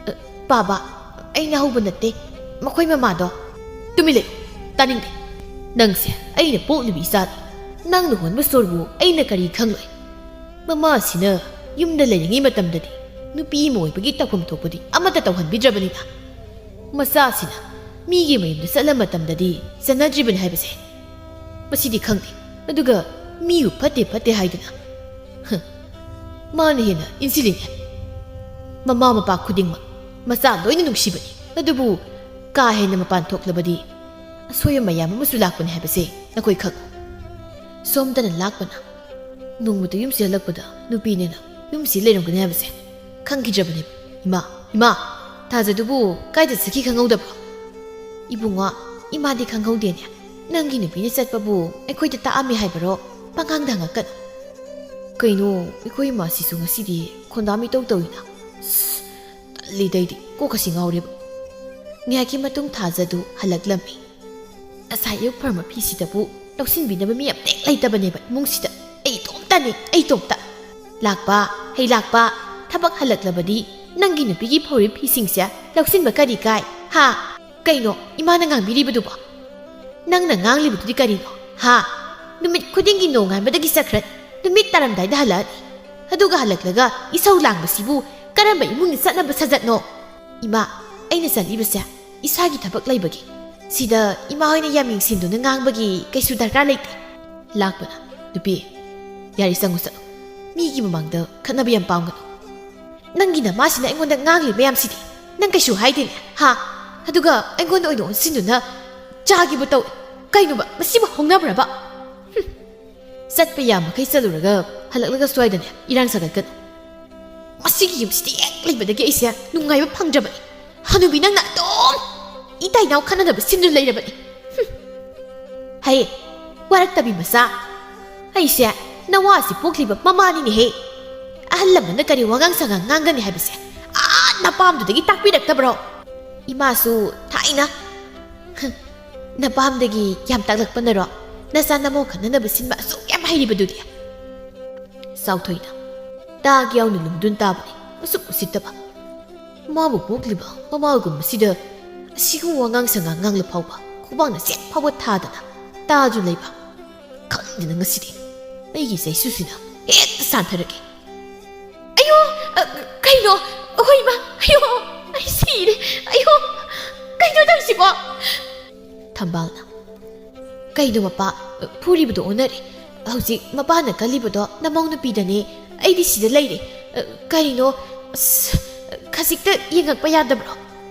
"ꯑ, ꯄꯥꯕ, ꯑꯩꯅ ꯍꯧꯕ ꯅꯠꯇꯦ, ꯃꯈꯣꯏ ꯃꯃꯥꯗꯣ꯫" "ꯇꯨꯃꯤꯟ ꯂꯩꯌꯨ, ꯇꯥꯅꯤꯡꯗꯦ꯫ ꯅꯪꯁꯦ ꯑꯩꯅ ꯄꯣꯛꯂꯤꯕ ꯏꯆꯥꯅꯤ꯫ ꯅꯪꯅ ꯍꯣꯟꯕ ꯁꯣꯔꯕꯨ ꯑꯩꯅ ꯀꯔꯤ ꯈꯪꯂꯣꯏ? ꯃꯃꯥꯁꯤꯅ ꯌꯨꯝꯗ ꯂꯩꯔꯤꯉꯩ ꯃꯇꯝꯗꯗꯤ ꯅꯨꯄꯤ ꯑꯃ ꯑꯣꯏꯕꯒꯤ ꯇꯧꯐꯝ ꯊꯣꯛꯄꯗꯤ ꯑꯃꯠꯇ ꯇꯧꯍꯟꯕꯤꯗ꯭ꯔꯕꯅꯤꯅ, ꯃꯆꯥꯁꯤꯅ ꯃꯤꯒꯤ ꯃꯌꯨꯝꯗ ꯆꯠꯂ ꯃꯇꯝꯗꯗꯤ ꯆꯠꯅꯗ꯭ꯔꯤꯕꯅꯤ ꯍꯥꯏꯕꯁꯦ ꯃꯁꯤꯗꯤ ꯈꯪꯗꯦ꯫ ꯑꯗꯨꯒ ꯃꯤꯕꯨ ꯐꯠꯇꯦ ꯐꯠꯇꯦ ꯍꯥꯏꯗꯨꯅ, ꯍ, ꯃꯥꯅ ꯍꯦꯟꯅ ꯏꯟꯁꯤꯜꯂꯤꯅꯦ꯫ ꯃꯃꯥ ꯃꯄꯥ ꯈꯨꯗꯤꯡꯃꯛ ꯃꯆꯥ ꯂꯣꯏꯅ ꯅꯨꯡꯁꯤꯕꯅꯤ, ꯑꯗꯨꯕꯨ ꯀꯥ ꯍꯦꯟꯅ ꯃꯄꯥꯟ ꯊꯣꯛꯂꯕꯗꯤ ꯑꯁꯣꯏꯕ ꯃꯌꯥꯝ ꯑꯃꯁꯨ ꯂꯥꯛꯄꯅꯤ ꯍꯥꯏꯕꯁꯦ ꯅꯈꯣꯏ ꯈꯪꯉꯨ꯫ ꯁꯣꯝꯗꯅ ꯂꯥꯛꯄꯅ ꯅꯣꯡꯃꯇ ꯌꯨꯝꯁꯤ ꯍꯜꯂꯛꯄꯗ ꯅꯨꯄꯤꯅꯦꯅ ꯌꯨꯝꯁꯤ ꯂꯩꯔꯝꯒꯅꯤ ꯍꯥꯏꯕꯁꯦ ꯈꯪꯈꯤꯗ꯭ꯔꯕꯅꯦꯕ꯫ ꯏꯃꯥ, ꯏꯃꯥ, ꯊꯥꯖꯗꯨꯕꯨ ꯀꯥꯏꯗ ꯆꯠꯈꯤ ꯈꯪꯍꯧꯗꯕ꯭ꯔꯣ? ꯏꯕꯨꯡꯉꯣ, ꯏꯃꯥꯗꯤ ꯈꯪꯍꯧꯗꯦꯅꯦ꯫ ꯅꯪꯒꯤ ꯅꯨꯄꯤꯅ ꯆꯠꯄꯕꯨ ꯑꯩꯈꯣꯏꯗ ꯇꯥꯛꯑꯝꯃꯤ ꯍꯥꯏꯕꯔꯣ? ꯄꯉꯥꯡꯗ ꯍꯪꯉꯛꯀꯅꯨ꯫ ꯀꯩꯅꯣ, ꯑꯩꯈꯣꯏ ꯏꯃꯥꯁꯤꯁꯨ ꯉꯁꯤꯗꯤ ꯈꯣꯟꯗꯥ ꯃꯤꯇꯧ ꯇꯧꯏꯅ꯫ ꯁꯁ, ꯇꯜꯂꯤꯗ ꯑꯩꯗꯤ, ꯀꯣꯛꯀꯁꯤ ꯉꯥꯎꯔꯦꯕ꯫ ꯉꯥꯏꯍꯥꯛꯀꯤ ꯃꯇꯨꯡ ꯊꯥꯖꯗꯨ ꯍꯜꯂꯛꯂꯝꯃꯤ꯫ ꯉꯁꯥꯏ ꯑꯌꯨꯛ ꯐꯔꯝꯕ ꯐꯤꯁꯤꯗꯕꯨ ꯂꯧꯁꯤꯟꯕꯤꯅꯕ ꯃꯤ ꯑꯝꯇꯦꯛ ꯂꯩꯇꯕꯅꯦꯕ ꯏꯃꯨꯡꯁꯤꯗ꯫ ꯑꯩ ꯏꯇꯣꯝꯇꯅꯦ, ꯑꯩ ꯏꯇꯣꯝꯇ꯫ ꯂꯥꯛꯄ, ꯍꯩ ꯂꯥꯛꯄ, ꯊꯕꯛ ꯍꯜꯂꯛꯂꯕꯗꯤ ꯅꯪꯒꯤ ꯅꯨꯄꯤꯒꯤ ꯐꯧꯔꯤꯕ ꯐꯤꯁꯤꯡꯁꯦ ꯂꯧꯁꯤꯟꯕ ꯀꯔꯤ ꯀꯥꯏ? ꯍꯥ? ꯀꯩꯅꯣ ꯏꯃꯥꯅ ꯉꯥꯡꯕꯤꯔꯤꯕꯗꯨꯕꯣ? ꯅꯪꯅ ꯉꯥꯡꯂꯤꯕꯗꯨꯗꯤ ꯀꯔꯤꯅꯣ? ꯍꯥ? ꯅꯨꯃꯤꯠ ꯈꯨꯗꯤꯡꯒꯤ ꯅꯣꯡꯉꯥꯟꯕꯗꯒꯤ ꯆꯠꯈ꯭ꯔꯅꯤ, ꯅꯨꯃꯤꯠ ꯇꯥꯔꯝꯗꯥꯏꯗ ꯍꯜꯂꯛꯑꯅꯤ, ꯑꯗꯨꯒ ꯍꯜꯂꯛꯂꯒ ꯏꯁꯧ ꯂꯥꯡꯕꯁꯤꯕꯨ ꯀꯔꯝꯕ ꯏꯃꯨꯡꯒꯤ ꯆꯠꯅꯕ ꯁꯥꯖꯠꯅꯣ? ꯏꯃꯥ, ꯑꯩꯅ ꯆꯠꯂꯤꯕꯁꯦ ꯏꯁꯥꯒꯤ ꯊꯕꯛ ꯂꯩꯕꯒꯤ꯫ ꯁꯤꯗ ꯏꯃꯥ ꯍꯣꯏꯅ ꯌꯥꯝ ꯌꯦꯡꯁꯤꯟꯗꯨꯅ ꯉꯥꯡꯕꯒꯤ ꯀꯩꯁꯨ ꯗꯔꯀꯥꯔ ꯂꯩꯇꯦ꯫ ꯂꯥꯛꯄꯅ, ꯅꯨꯄꯤ, ꯌꯥꯔꯦ, ꯆꯪꯉꯨ ꯆꯠꯂꯨ꯫ ꯃꯤꯒꯤ ꯃꯃꯥꯡꯗ ꯈꯠꯅꯕ ꯌꯥꯝ ꯄꯥꯝꯒꯅꯨ꯫ ꯅꯪꯒꯤ ꯅꯃꯥꯁꯤꯅ ꯑꯩꯉꯣꯟꯗ ꯉꯥꯡꯂꯤ ꯃꯌꯥꯝꯁꯤꯗꯤ ꯅꯪ ꯀꯩꯁꯨ ꯍꯥꯏꯗꯦꯅꯦ, ꯍꯥ? ꯑꯗꯨꯒ ꯑꯩꯉꯣꯟꯗ ꯑꯣꯏꯅ ꯑꯣꯟꯁꯤꯟꯗꯨꯅ ꯆꯥꯒꯦꯕꯨ ꯇꯧꯏ꯫ ꯀꯩꯅꯣꯕ, ꯃꯁꯤꯕꯨ ꯍꯧꯅꯕ꯭ꯔꯕ? ꯍꯨꯝ꯫ ꯆꯠꯄ ꯌꯥꯃꯈꯩ ꯆꯠꯂꯨꯔꯒ ꯍꯜꯂꯛꯂꯒ ꯁ꯭ꯋꯥꯏꯗꯅꯦ ꯏꯔꯥꯡ ꯁꯥꯒꯠꯀꯅꯨ꯫ ꯃꯁꯤꯒꯤ ꯌꯨꯝꯁꯤꯗ ꯍꯦꯛ ꯂꯩꯕꯗꯒꯤ ꯑꯩꯁꯦ ꯅꯨꯡꯉꯥꯏꯕ ꯐꯪꯗ꯭ꯔꯕꯅꯤ꯫ ꯍꯅꯨꯕꯤ, ꯅꯪꯅ ꯑꯗꯨꯝ ꯏꯇꯥ ꯏꯅꯥꯎ ꯈꯠꯅꯅꯕ ꯁꯤꯟꯗꯨꯅ ꯂꯩꯔꯕꯅꯤ꯫ ꯍꯨꯝ꯫ ꯍꯩ, ꯋꯥꯔꯛꯇꯕꯤ ꯃꯆꯥ꯫ ꯑꯩꯁꯦ ꯅꯋꯥꯁꯤ ꯄꯣꯛꯂꯤꯕ ꯃꯃꯥꯅꯤꯅꯦꯍꯦ꯫ ꯑꯍꯜ ꯂꯃꯟꯅ ꯀꯔꯤ ꯋꯥꯉꯥꯡ ꯁꯉꯥꯡ ꯉꯥꯡꯒꯅꯤ ꯍꯥꯏꯕꯁꯦ ꯑꯥ ꯅꯄꯥꯝꯗꯨꯗꯒꯤ ꯇꯥꯛꯄꯤꯔꯛꯇꯕ꯭ꯔꯣ? ꯏꯃꯥꯁꯨ ꯊꯥꯏꯅ, ꯍ, ꯅꯄꯥꯝꯗꯒꯤ ꯌꯥꯝ ꯇꯥꯛꯂꯛꯄꯅꯔꯣ ꯅꯆꯥ ꯅꯃꯧ ꯈꯠꯅꯅꯕ ꯁꯤꯟꯕ ꯑꯁꯨꯛ ꯌꯥꯝ ꯍꯩꯔꯤꯕꯗꯨꯗꯤ? ꯆꯥꯎꯊꯣꯏꯅ ꯇꯥꯒꯦ ꯌꯥꯎꯅ ꯂꯨꯝꯗꯨꯅ ꯇꯥꯕꯅꯤ, ꯃꯁꯨꯛ ꯎꯁꯤꯠꯇꯕ꯫ ꯃꯥꯕꯨ ꯄꯣꯛꯂꯤꯕ ꯃꯃꯥꯒꯨꯝꯕꯁꯤꯗ ꯑꯁꯤꯒꯨꯝꯕ ꯋꯥꯉꯥꯡ ꯁꯉꯥꯡ ꯉꯥꯡꯂ ꯐꯥꯎꯕ ꯈꯨꯕꯥꯛꯅ ꯆꯦꯠ ꯐꯥꯎꯕ ꯊꯥꯗꯅ ꯇꯥꯗꯨꯅ ꯂꯩꯕ꯫ ꯈꯪꯗꯦꯅ ꯉꯁꯤꯗꯤ ꯑꯩꯒꯤ ꯆꯩꯁꯨꯁꯤꯅ ꯍꯦꯛꯇ ꯁꯥꯟꯊꯔꯒꯦ꯫ ꯑꯌꯣ! ꯑ, ꯀꯩꯅꯣ? ꯑꯍꯣꯏ, ꯏꯃꯥ! ꯑꯌꯣ! ꯑꯩ ꯁꯤꯔꯦ! ꯑꯌꯣ! ꯀꯩꯅꯣ ꯇꯧꯔꯤꯁꯤ? ꯊꯝꯕꯥꯜꯅ, "ꯀꯩꯅꯣ ꯃꯄꯥ, ꯐꯨꯔꯤꯕꯗꯣ ꯑꯣꯟꯅꯔꯦ꯫ ꯍꯧꯖꯤꯛ ꯃꯄꯥꯅ ꯀꯜꯂꯤꯕꯗꯣ ꯅꯃꯧ ꯅꯨꯄꯤꯗꯅꯦ, ꯑꯩꯗꯤ ꯁꯤꯗ ꯂꯩꯔꯦ꯫ ꯀꯔꯤꯅꯣ? ꯑꯁ, ꯈꯖꯤꯛꯇ ꯌꯦꯡꯉꯛꯄ ꯌꯥꯗꯕ꯭ꯔꯣ?"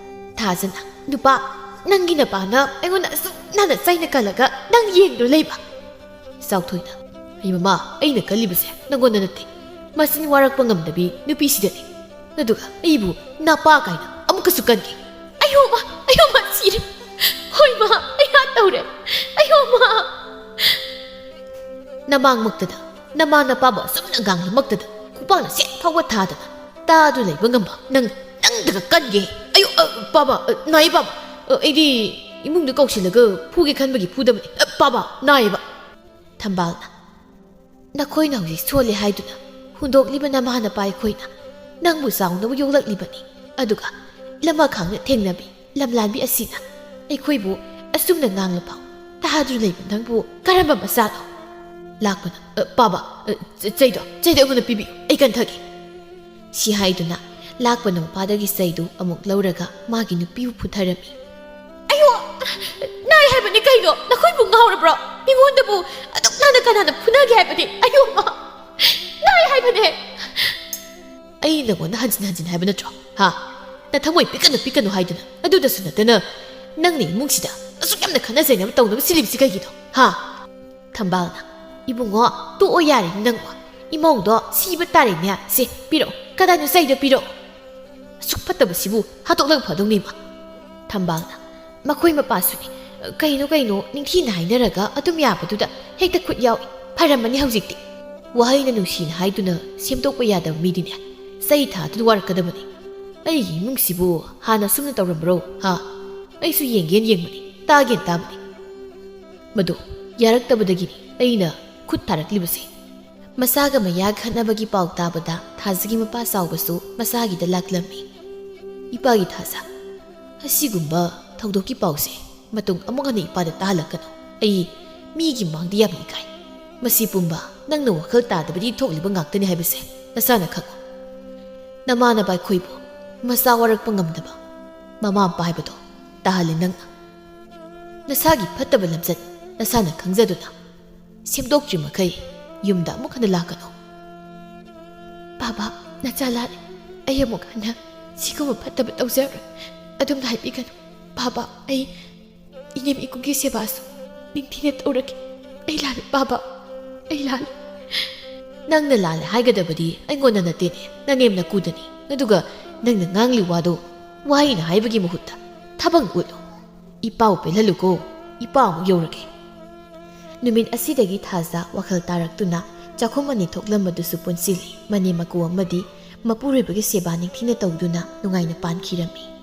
ꯊꯥꯖꯅ, "ꯅꯨꯄꯥ, ꯅꯪꯒꯤ ꯅꯄꯥꯅ ꯑꯩꯉꯣꯟꯗ ꯑꯁꯨꯛ ꯅꯥꯟꯅ ꯆꯩꯅ ꯀꯜꯂꯒ ꯅꯪ ꯌꯦꯡꯗꯨꯅ ꯂꯩꯕ?" ꯆꯥꯎꯊꯣꯏꯅ, "ꯑꯩ ꯃꯃꯥ, ꯑꯩꯅ ꯀꯜꯂꯤꯕꯁꯦ ꯅꯪꯉꯣꯟꯗ ꯅꯠꯇꯦ, ꯃꯆꯤꯟ ꯋꯥꯔꯛꯄ ꯉꯝꯗꯕꯤ ꯅꯨꯄꯤꯁꯤꯗꯅꯤ꯫ ꯑꯗꯨꯒ ꯑꯩꯕꯨ ꯅꯄꯥ ꯀꯥꯏꯅ ꯑꯃꯨꯛꯀꯁꯨ ꯀꯟꯒꯦ꯫ ꯑꯌꯣ ꯃꯥ, ꯑꯌꯣ ꯃꯥ, ꯁꯤꯔꯦ꯫ ꯍꯣꯏ ꯃꯥ, ꯑꯩ ꯍꯥꯠ ꯇꯧꯔꯦ꯫ ꯑꯌꯣ ꯃꯥ!" ꯅꯃꯥꯡꯃꯛꯇꯗ ꯅꯃꯥ ꯅꯄꯥꯕꯨ ꯑꯁꯨꯝꯅ ꯉꯥꯡꯂꯃꯛꯇꯗ ꯈꯨꯄꯥꯛꯅ ꯁꯦꯠ ꯐꯥꯎꯕ ꯊꯥꯗꯅ ꯇꯥꯗꯨ ꯂꯩꯕ ꯉꯝꯕ ꯅꯪ, ꯅꯪꯗꯒ ꯀꯟꯒꯦ꯫ ꯑꯌꯣ, ꯑ, ꯄꯥꯕ, ꯑ, ꯅꯥꯏ ꯄꯥꯕ꯫ ꯑ, ꯑꯩꯗꯤ ꯏꯃꯨꯡꯗ ꯀꯧꯁꯤꯜꯂꯒ ꯐꯨꯒꯦ ꯈꯟꯕꯒꯤ ꯐꯨꯗꯕꯅꯤ꯫ ꯑ, ꯄꯥꯕ, ꯅꯥꯏꯌꯦꯕ꯫ ꯊꯝꯕꯥꯜꯅ, "ꯅꯈꯣꯏꯅ ꯍꯧꯖꯤꯛ ꯁꯣꯜꯂꯦ ꯍꯥꯏꯗꯨꯅ ꯍꯨꯟꯗꯣꯛꯂꯤꯕ ꯅꯃꯥ ꯅꯄꯥ ꯑꯩꯈꯣꯏꯅ ꯅꯪꯕꯨ ꯆꯥꯎꯅꯕ ꯌꯣꯛꯂꯛꯂꯤꯕꯅꯤ꯫ ꯑꯗꯨꯒ ꯂꯃꯈꯥꯡꯅ ꯊꯦꯡꯅꯕꯤ ꯂꯝꯂꯥꯟꯕꯤ ꯑꯁꯤꯅ ꯑꯩꯈꯣꯏꯕꯨ ꯑꯁꯨꯝꯅ ꯉꯥꯡꯂꯐꯥꯎ ꯇꯥꯗꯨꯅ ꯂꯩꯕ ꯅꯪꯕꯨ ꯀꯔꯝꯕ ꯃꯆꯥꯅꯣ?" ꯂꯥꯛꯄꯅ, "ꯑ, ꯄꯥꯕ, ꯑ, ꯆ-, ꯆꯩꯗꯣ, ꯆꯩꯗꯣ ꯑꯩꯉꯣꯟꯗ ꯄꯤꯕꯤꯌꯨ, ꯑꯩ ꯀꯟꯊꯒꯦ꯫" ꯁꯤ ꯍꯥꯏꯗꯨꯅ ꯂꯥꯛꯄꯅ ꯃꯄꯥꯗꯒꯤ ꯆꯩꯗꯨ ꯑꯃꯨꯛ ꯂꯧꯔꯒ ꯃꯥꯒꯤ ꯅꯨꯄꯤꯕꯨ ꯐꯨꯊꯔꯝꯃꯤ꯫ "ꯑꯌꯣ! ꯅꯥꯏ ꯍꯥꯏꯕꯅꯤ ꯀꯩꯅꯣ? ꯅꯈꯣꯏꯕꯨ ꯉꯥꯎꯔꯕ꯭ꯔꯣ? ꯃꯤꯉꯣꯟꯗꯕꯨ ꯑꯗꯨꯛ ꯅꯥꯟꯅ ꯀꯅꯥꯅ ꯐꯨꯅꯒꯦ ꯍꯥꯏꯕꯅꯤ? ꯑꯌꯣ ꯃꯥ! ꯅꯥꯏ ꯍꯥꯏꯕꯅꯦ!" "ꯑꯩ ꯅꯉꯣꯟꯗ ꯍꯟꯖꯤꯟ ꯍꯟꯖꯤꯟ ꯍꯥꯏꯕ ꯅꯠꯇ꯭ꯔꯣ? ꯍꯥ? ꯅꯊꯃꯣꯏ ꯄꯤꯛꯀꯅꯨ, ꯄꯤꯛꯀꯅꯨ ꯍꯥꯏꯗꯨꯅ꯫ ꯑꯗꯨꯗꯁꯨ ꯅꯠꯇꯅ ꯅꯪꯅ ꯏꯃꯨꯡꯁꯤꯗ ꯑꯁꯨꯛ ꯌꯥꯝꯅ ꯈꯠꯅ ꯆꯩꯅꯕ ꯇꯧꯅꯕ ꯁꯤꯜꯂꯤꯕꯁꯤ ꯀꯩꯒꯤꯅꯣ? ꯍꯥ?" ꯊꯝꯕꯥꯜꯅ, "ꯏꯕꯨꯡꯉꯣ, ꯇꯣꯛꯑꯣ ꯌꯥꯔꯦꯅꯦ ꯅꯪꯕꯣ꯫ ꯏꯃꯧꯗꯣ ꯁꯤꯕ ꯇꯥꯔꯦꯅꯦ꯫ ꯁꯦ, ꯄꯤꯔꯛꯑꯣ꯫ ꯀꯗꯥꯏꯅꯣ ꯆꯩꯗꯣ? ꯄꯤꯔꯛꯑꯣ꯫ ꯑꯁꯨꯛ ꯐꯠꯇꯕꯁꯤꯕꯨ ꯍꯥꯠꯇꯣꯛꯂꯒ ꯐꯗꯧꯅꯦꯕ꯫" ꯊꯝꯕꯥꯜꯅ, "ꯃꯈꯣꯏ ꯃꯄꯥꯁꯨꯅꯤ꯫ ꯀꯩꯅꯣ ꯀꯩꯅꯣ ꯅꯤꯡꯊꯤꯅ ꯍꯥꯏꯅꯔꯒ ꯑꯗꯨꯝ ꯌꯥꯕꯗꯨꯗ ꯍꯦꯛꯇ ꯈꯨꯠ ꯌꯥꯎꯏ꯫ ꯐꯔꯝꯃꯅꯤ ꯍꯧꯖꯤꯛꯇꯤ꯫" ꯋꯥꯍꯩꯅ ꯅꯨꯡꯁꯤꯅ ꯍꯥꯏꯗꯨꯅ ꯁꯦꯝꯗꯣꯛꯄ ꯌꯥꯗꯕ ꯃꯤꯗꯤꯅꯦ, ꯆꯩ ꯊꯥꯗꯨꯅ ꯋꯥꯔꯛꯀꯗꯕꯅꯤ꯫ ꯑꯩꯒꯤ ꯏꯃꯨꯡꯁꯤꯕꯨ ꯍꯥꯟꯅ ꯑꯁꯨꯝꯅ ꯇꯧꯔꯝꯕ꯭ꯔꯣ? ꯍꯥ? ꯑꯩꯁꯨ ꯌꯦꯡꯒꯦꯅ ꯌꯦꯡꯕꯅꯤ, ꯇꯥꯒꯦꯅ ꯇꯥꯕꯅꯤ꯫ ꯃꯗꯨ ꯌꯥꯔꯛꯇꯕꯗꯒꯤꯅꯤ ꯑꯩꯅ ꯈꯨꯠ ꯊꯥꯔꯛꯂꯤꯕꯁꯦ꯫ ꯃꯆꯥꯒ ꯃꯌꯥ ꯈꯠꯅꯕꯒꯤ ꯄꯥꯎ ꯇꯥꯕꯗ ꯊꯥꯖꯒꯤ ꯃꯄꯥ ꯆꯥꯎꯕꯁꯨ ꯃꯆꯥꯒꯤꯗ ꯂꯥꯛꯂꯝꯃꯤ꯫ "ꯏꯄꯥꯒꯤ ꯊꯥꯖ, ꯑꯁꯤꯒꯨꯝꯕ ꯊꯧꯗꯣꯛꯀꯤ ꯄꯥꯎꯁꯦ ꯃꯇꯨꯡ ꯑꯃꯨꯛ ꯍꯟꯅ ꯏꯄꯥꯗ ꯇꯥꯍꯜꯂꯛꯀꯅꯨ꯫ ꯑꯩ ꯃꯤꯒꯤ ꯃꯥꯡꯗ ꯌꯥꯝꯅ ꯏꯀꯥꯏ꯫ ꯃꯁꯤ ꯄꯨꯝꯕ ꯅꯪꯅ ꯋꯥꯈꯜ ꯇꯥꯗꯕꯗꯤ ꯊꯣꯛꯂꯤꯕ ꯉꯥꯛꯇꯅꯤ ꯍꯥꯏꯕꯁꯦ ꯅꯁꯥꯅ ꯈꯪꯉꯨ꯫ ꯅꯃꯥꯟꯅꯕ ꯑꯩꯈꯣꯏꯕꯨ ꯃꯆꯥ ꯋꯥꯔꯛꯄ ꯉꯝꯗꯕ ꯃꯃꯥ ꯃꯄꯥ ꯍꯥꯏꯕꯗꯣ ꯇꯥꯍꯜꯂꯤ ꯅꯪꯅ꯫ ꯅꯁꯥꯒꯤ ꯐꯠꯇꯕ ꯂꯝꯆꯠ ꯅꯁꯥꯅ ꯈꯪꯖꯗꯨꯅ ꯁꯦꯝꯗꯣꯛꯇ꯭ꯔꯤ ꯃꯈꯩ ꯌꯨꯝꯗ ꯑꯃꯨꯛ ꯍꯟꯅ ꯂꯥꯛꯀꯅꯨ꯫ ꯕꯥꯕꯥ, ꯅꯆꯥ ꯂꯥꯜꯂꯦ꯫ ꯑꯩ ꯑꯃꯨꯛ ꯍꯟꯅ ꯁꯤꯒꯨꯝꯕ ꯐꯠꯇꯕ ꯇꯧꯖꯔꯣꯏ꯫ ꯑꯗꯨꯝꯅ ꯍꯥꯏꯕꯤꯒꯅꯨ꯫ ꯕꯥꯕꯥ, ꯑꯩ ꯏꯅꯦꯝ ꯏꯀꯨꯒꯤ ꯁꯦꯕꯥꯁꯨ ꯅꯤꯡꯊꯤꯅ ꯇꯧꯔꯒꯦ꯫ ꯑꯩ ꯂꯥꯜꯂꯦ ꯕꯥꯕꯥ, ꯑꯩ ꯂꯥꯜꯂꯦ꯫ ꯅꯪꯅ ꯂꯥꯜꯂꯦ ꯍꯥꯏꯒꯗꯕꯗꯤ ꯑꯩꯉꯣꯟꯗ ꯅꯠꯇꯦꯅꯦ, ꯅꯅꯦꯝ ꯅꯀꯨꯗꯅꯤ꯫ ꯑꯗꯨꯒ ꯅꯪꯅ ꯉꯥꯡꯂꯤ ꯋꯥꯗꯣ ꯋꯥꯍꯩꯅ ꯍꯥꯏꯕꯒꯤ ꯃꯍꯨꯠꯇ ꯊꯕꯛ ꯎꯠꯂꯨ꯫ ꯏꯄꯥꯎ ꯄꯦꯜꯍꯜꯂꯨꯀꯣ, ꯏꯄꯥ ꯑꯃꯨꯛ ꯌꯧꯔꯒꯦ꯫ ꯅꯨꯃꯤꯠ ꯑꯁꯤꯗꯒꯤ ꯊꯥꯖ ꯋꯥꯈꯜ ꯇꯥꯔꯛꯇꯨꯅ ꯆꯥꯛꯈꯨꯝ ꯑꯅꯤ ꯊꯣꯛꯂꯝꯕꯗꯨꯁꯨ ꯄꯨꯟꯁꯤꯜꯂꯤ꯫ ꯃꯅꯦꯝ ꯃꯀꯨ ꯑꯃꯗꯤ ꯃꯄꯨꯔꯣꯏꯕꯒꯤ ꯁꯦꯕꯥ ꯅꯤꯡꯊꯤꯅ ꯇꯧꯗꯨꯅ ꯅꯨꯡꯉꯥꯏꯅ ꯄꯥꯟꯈꯤꯔꯝꯃꯤ꯫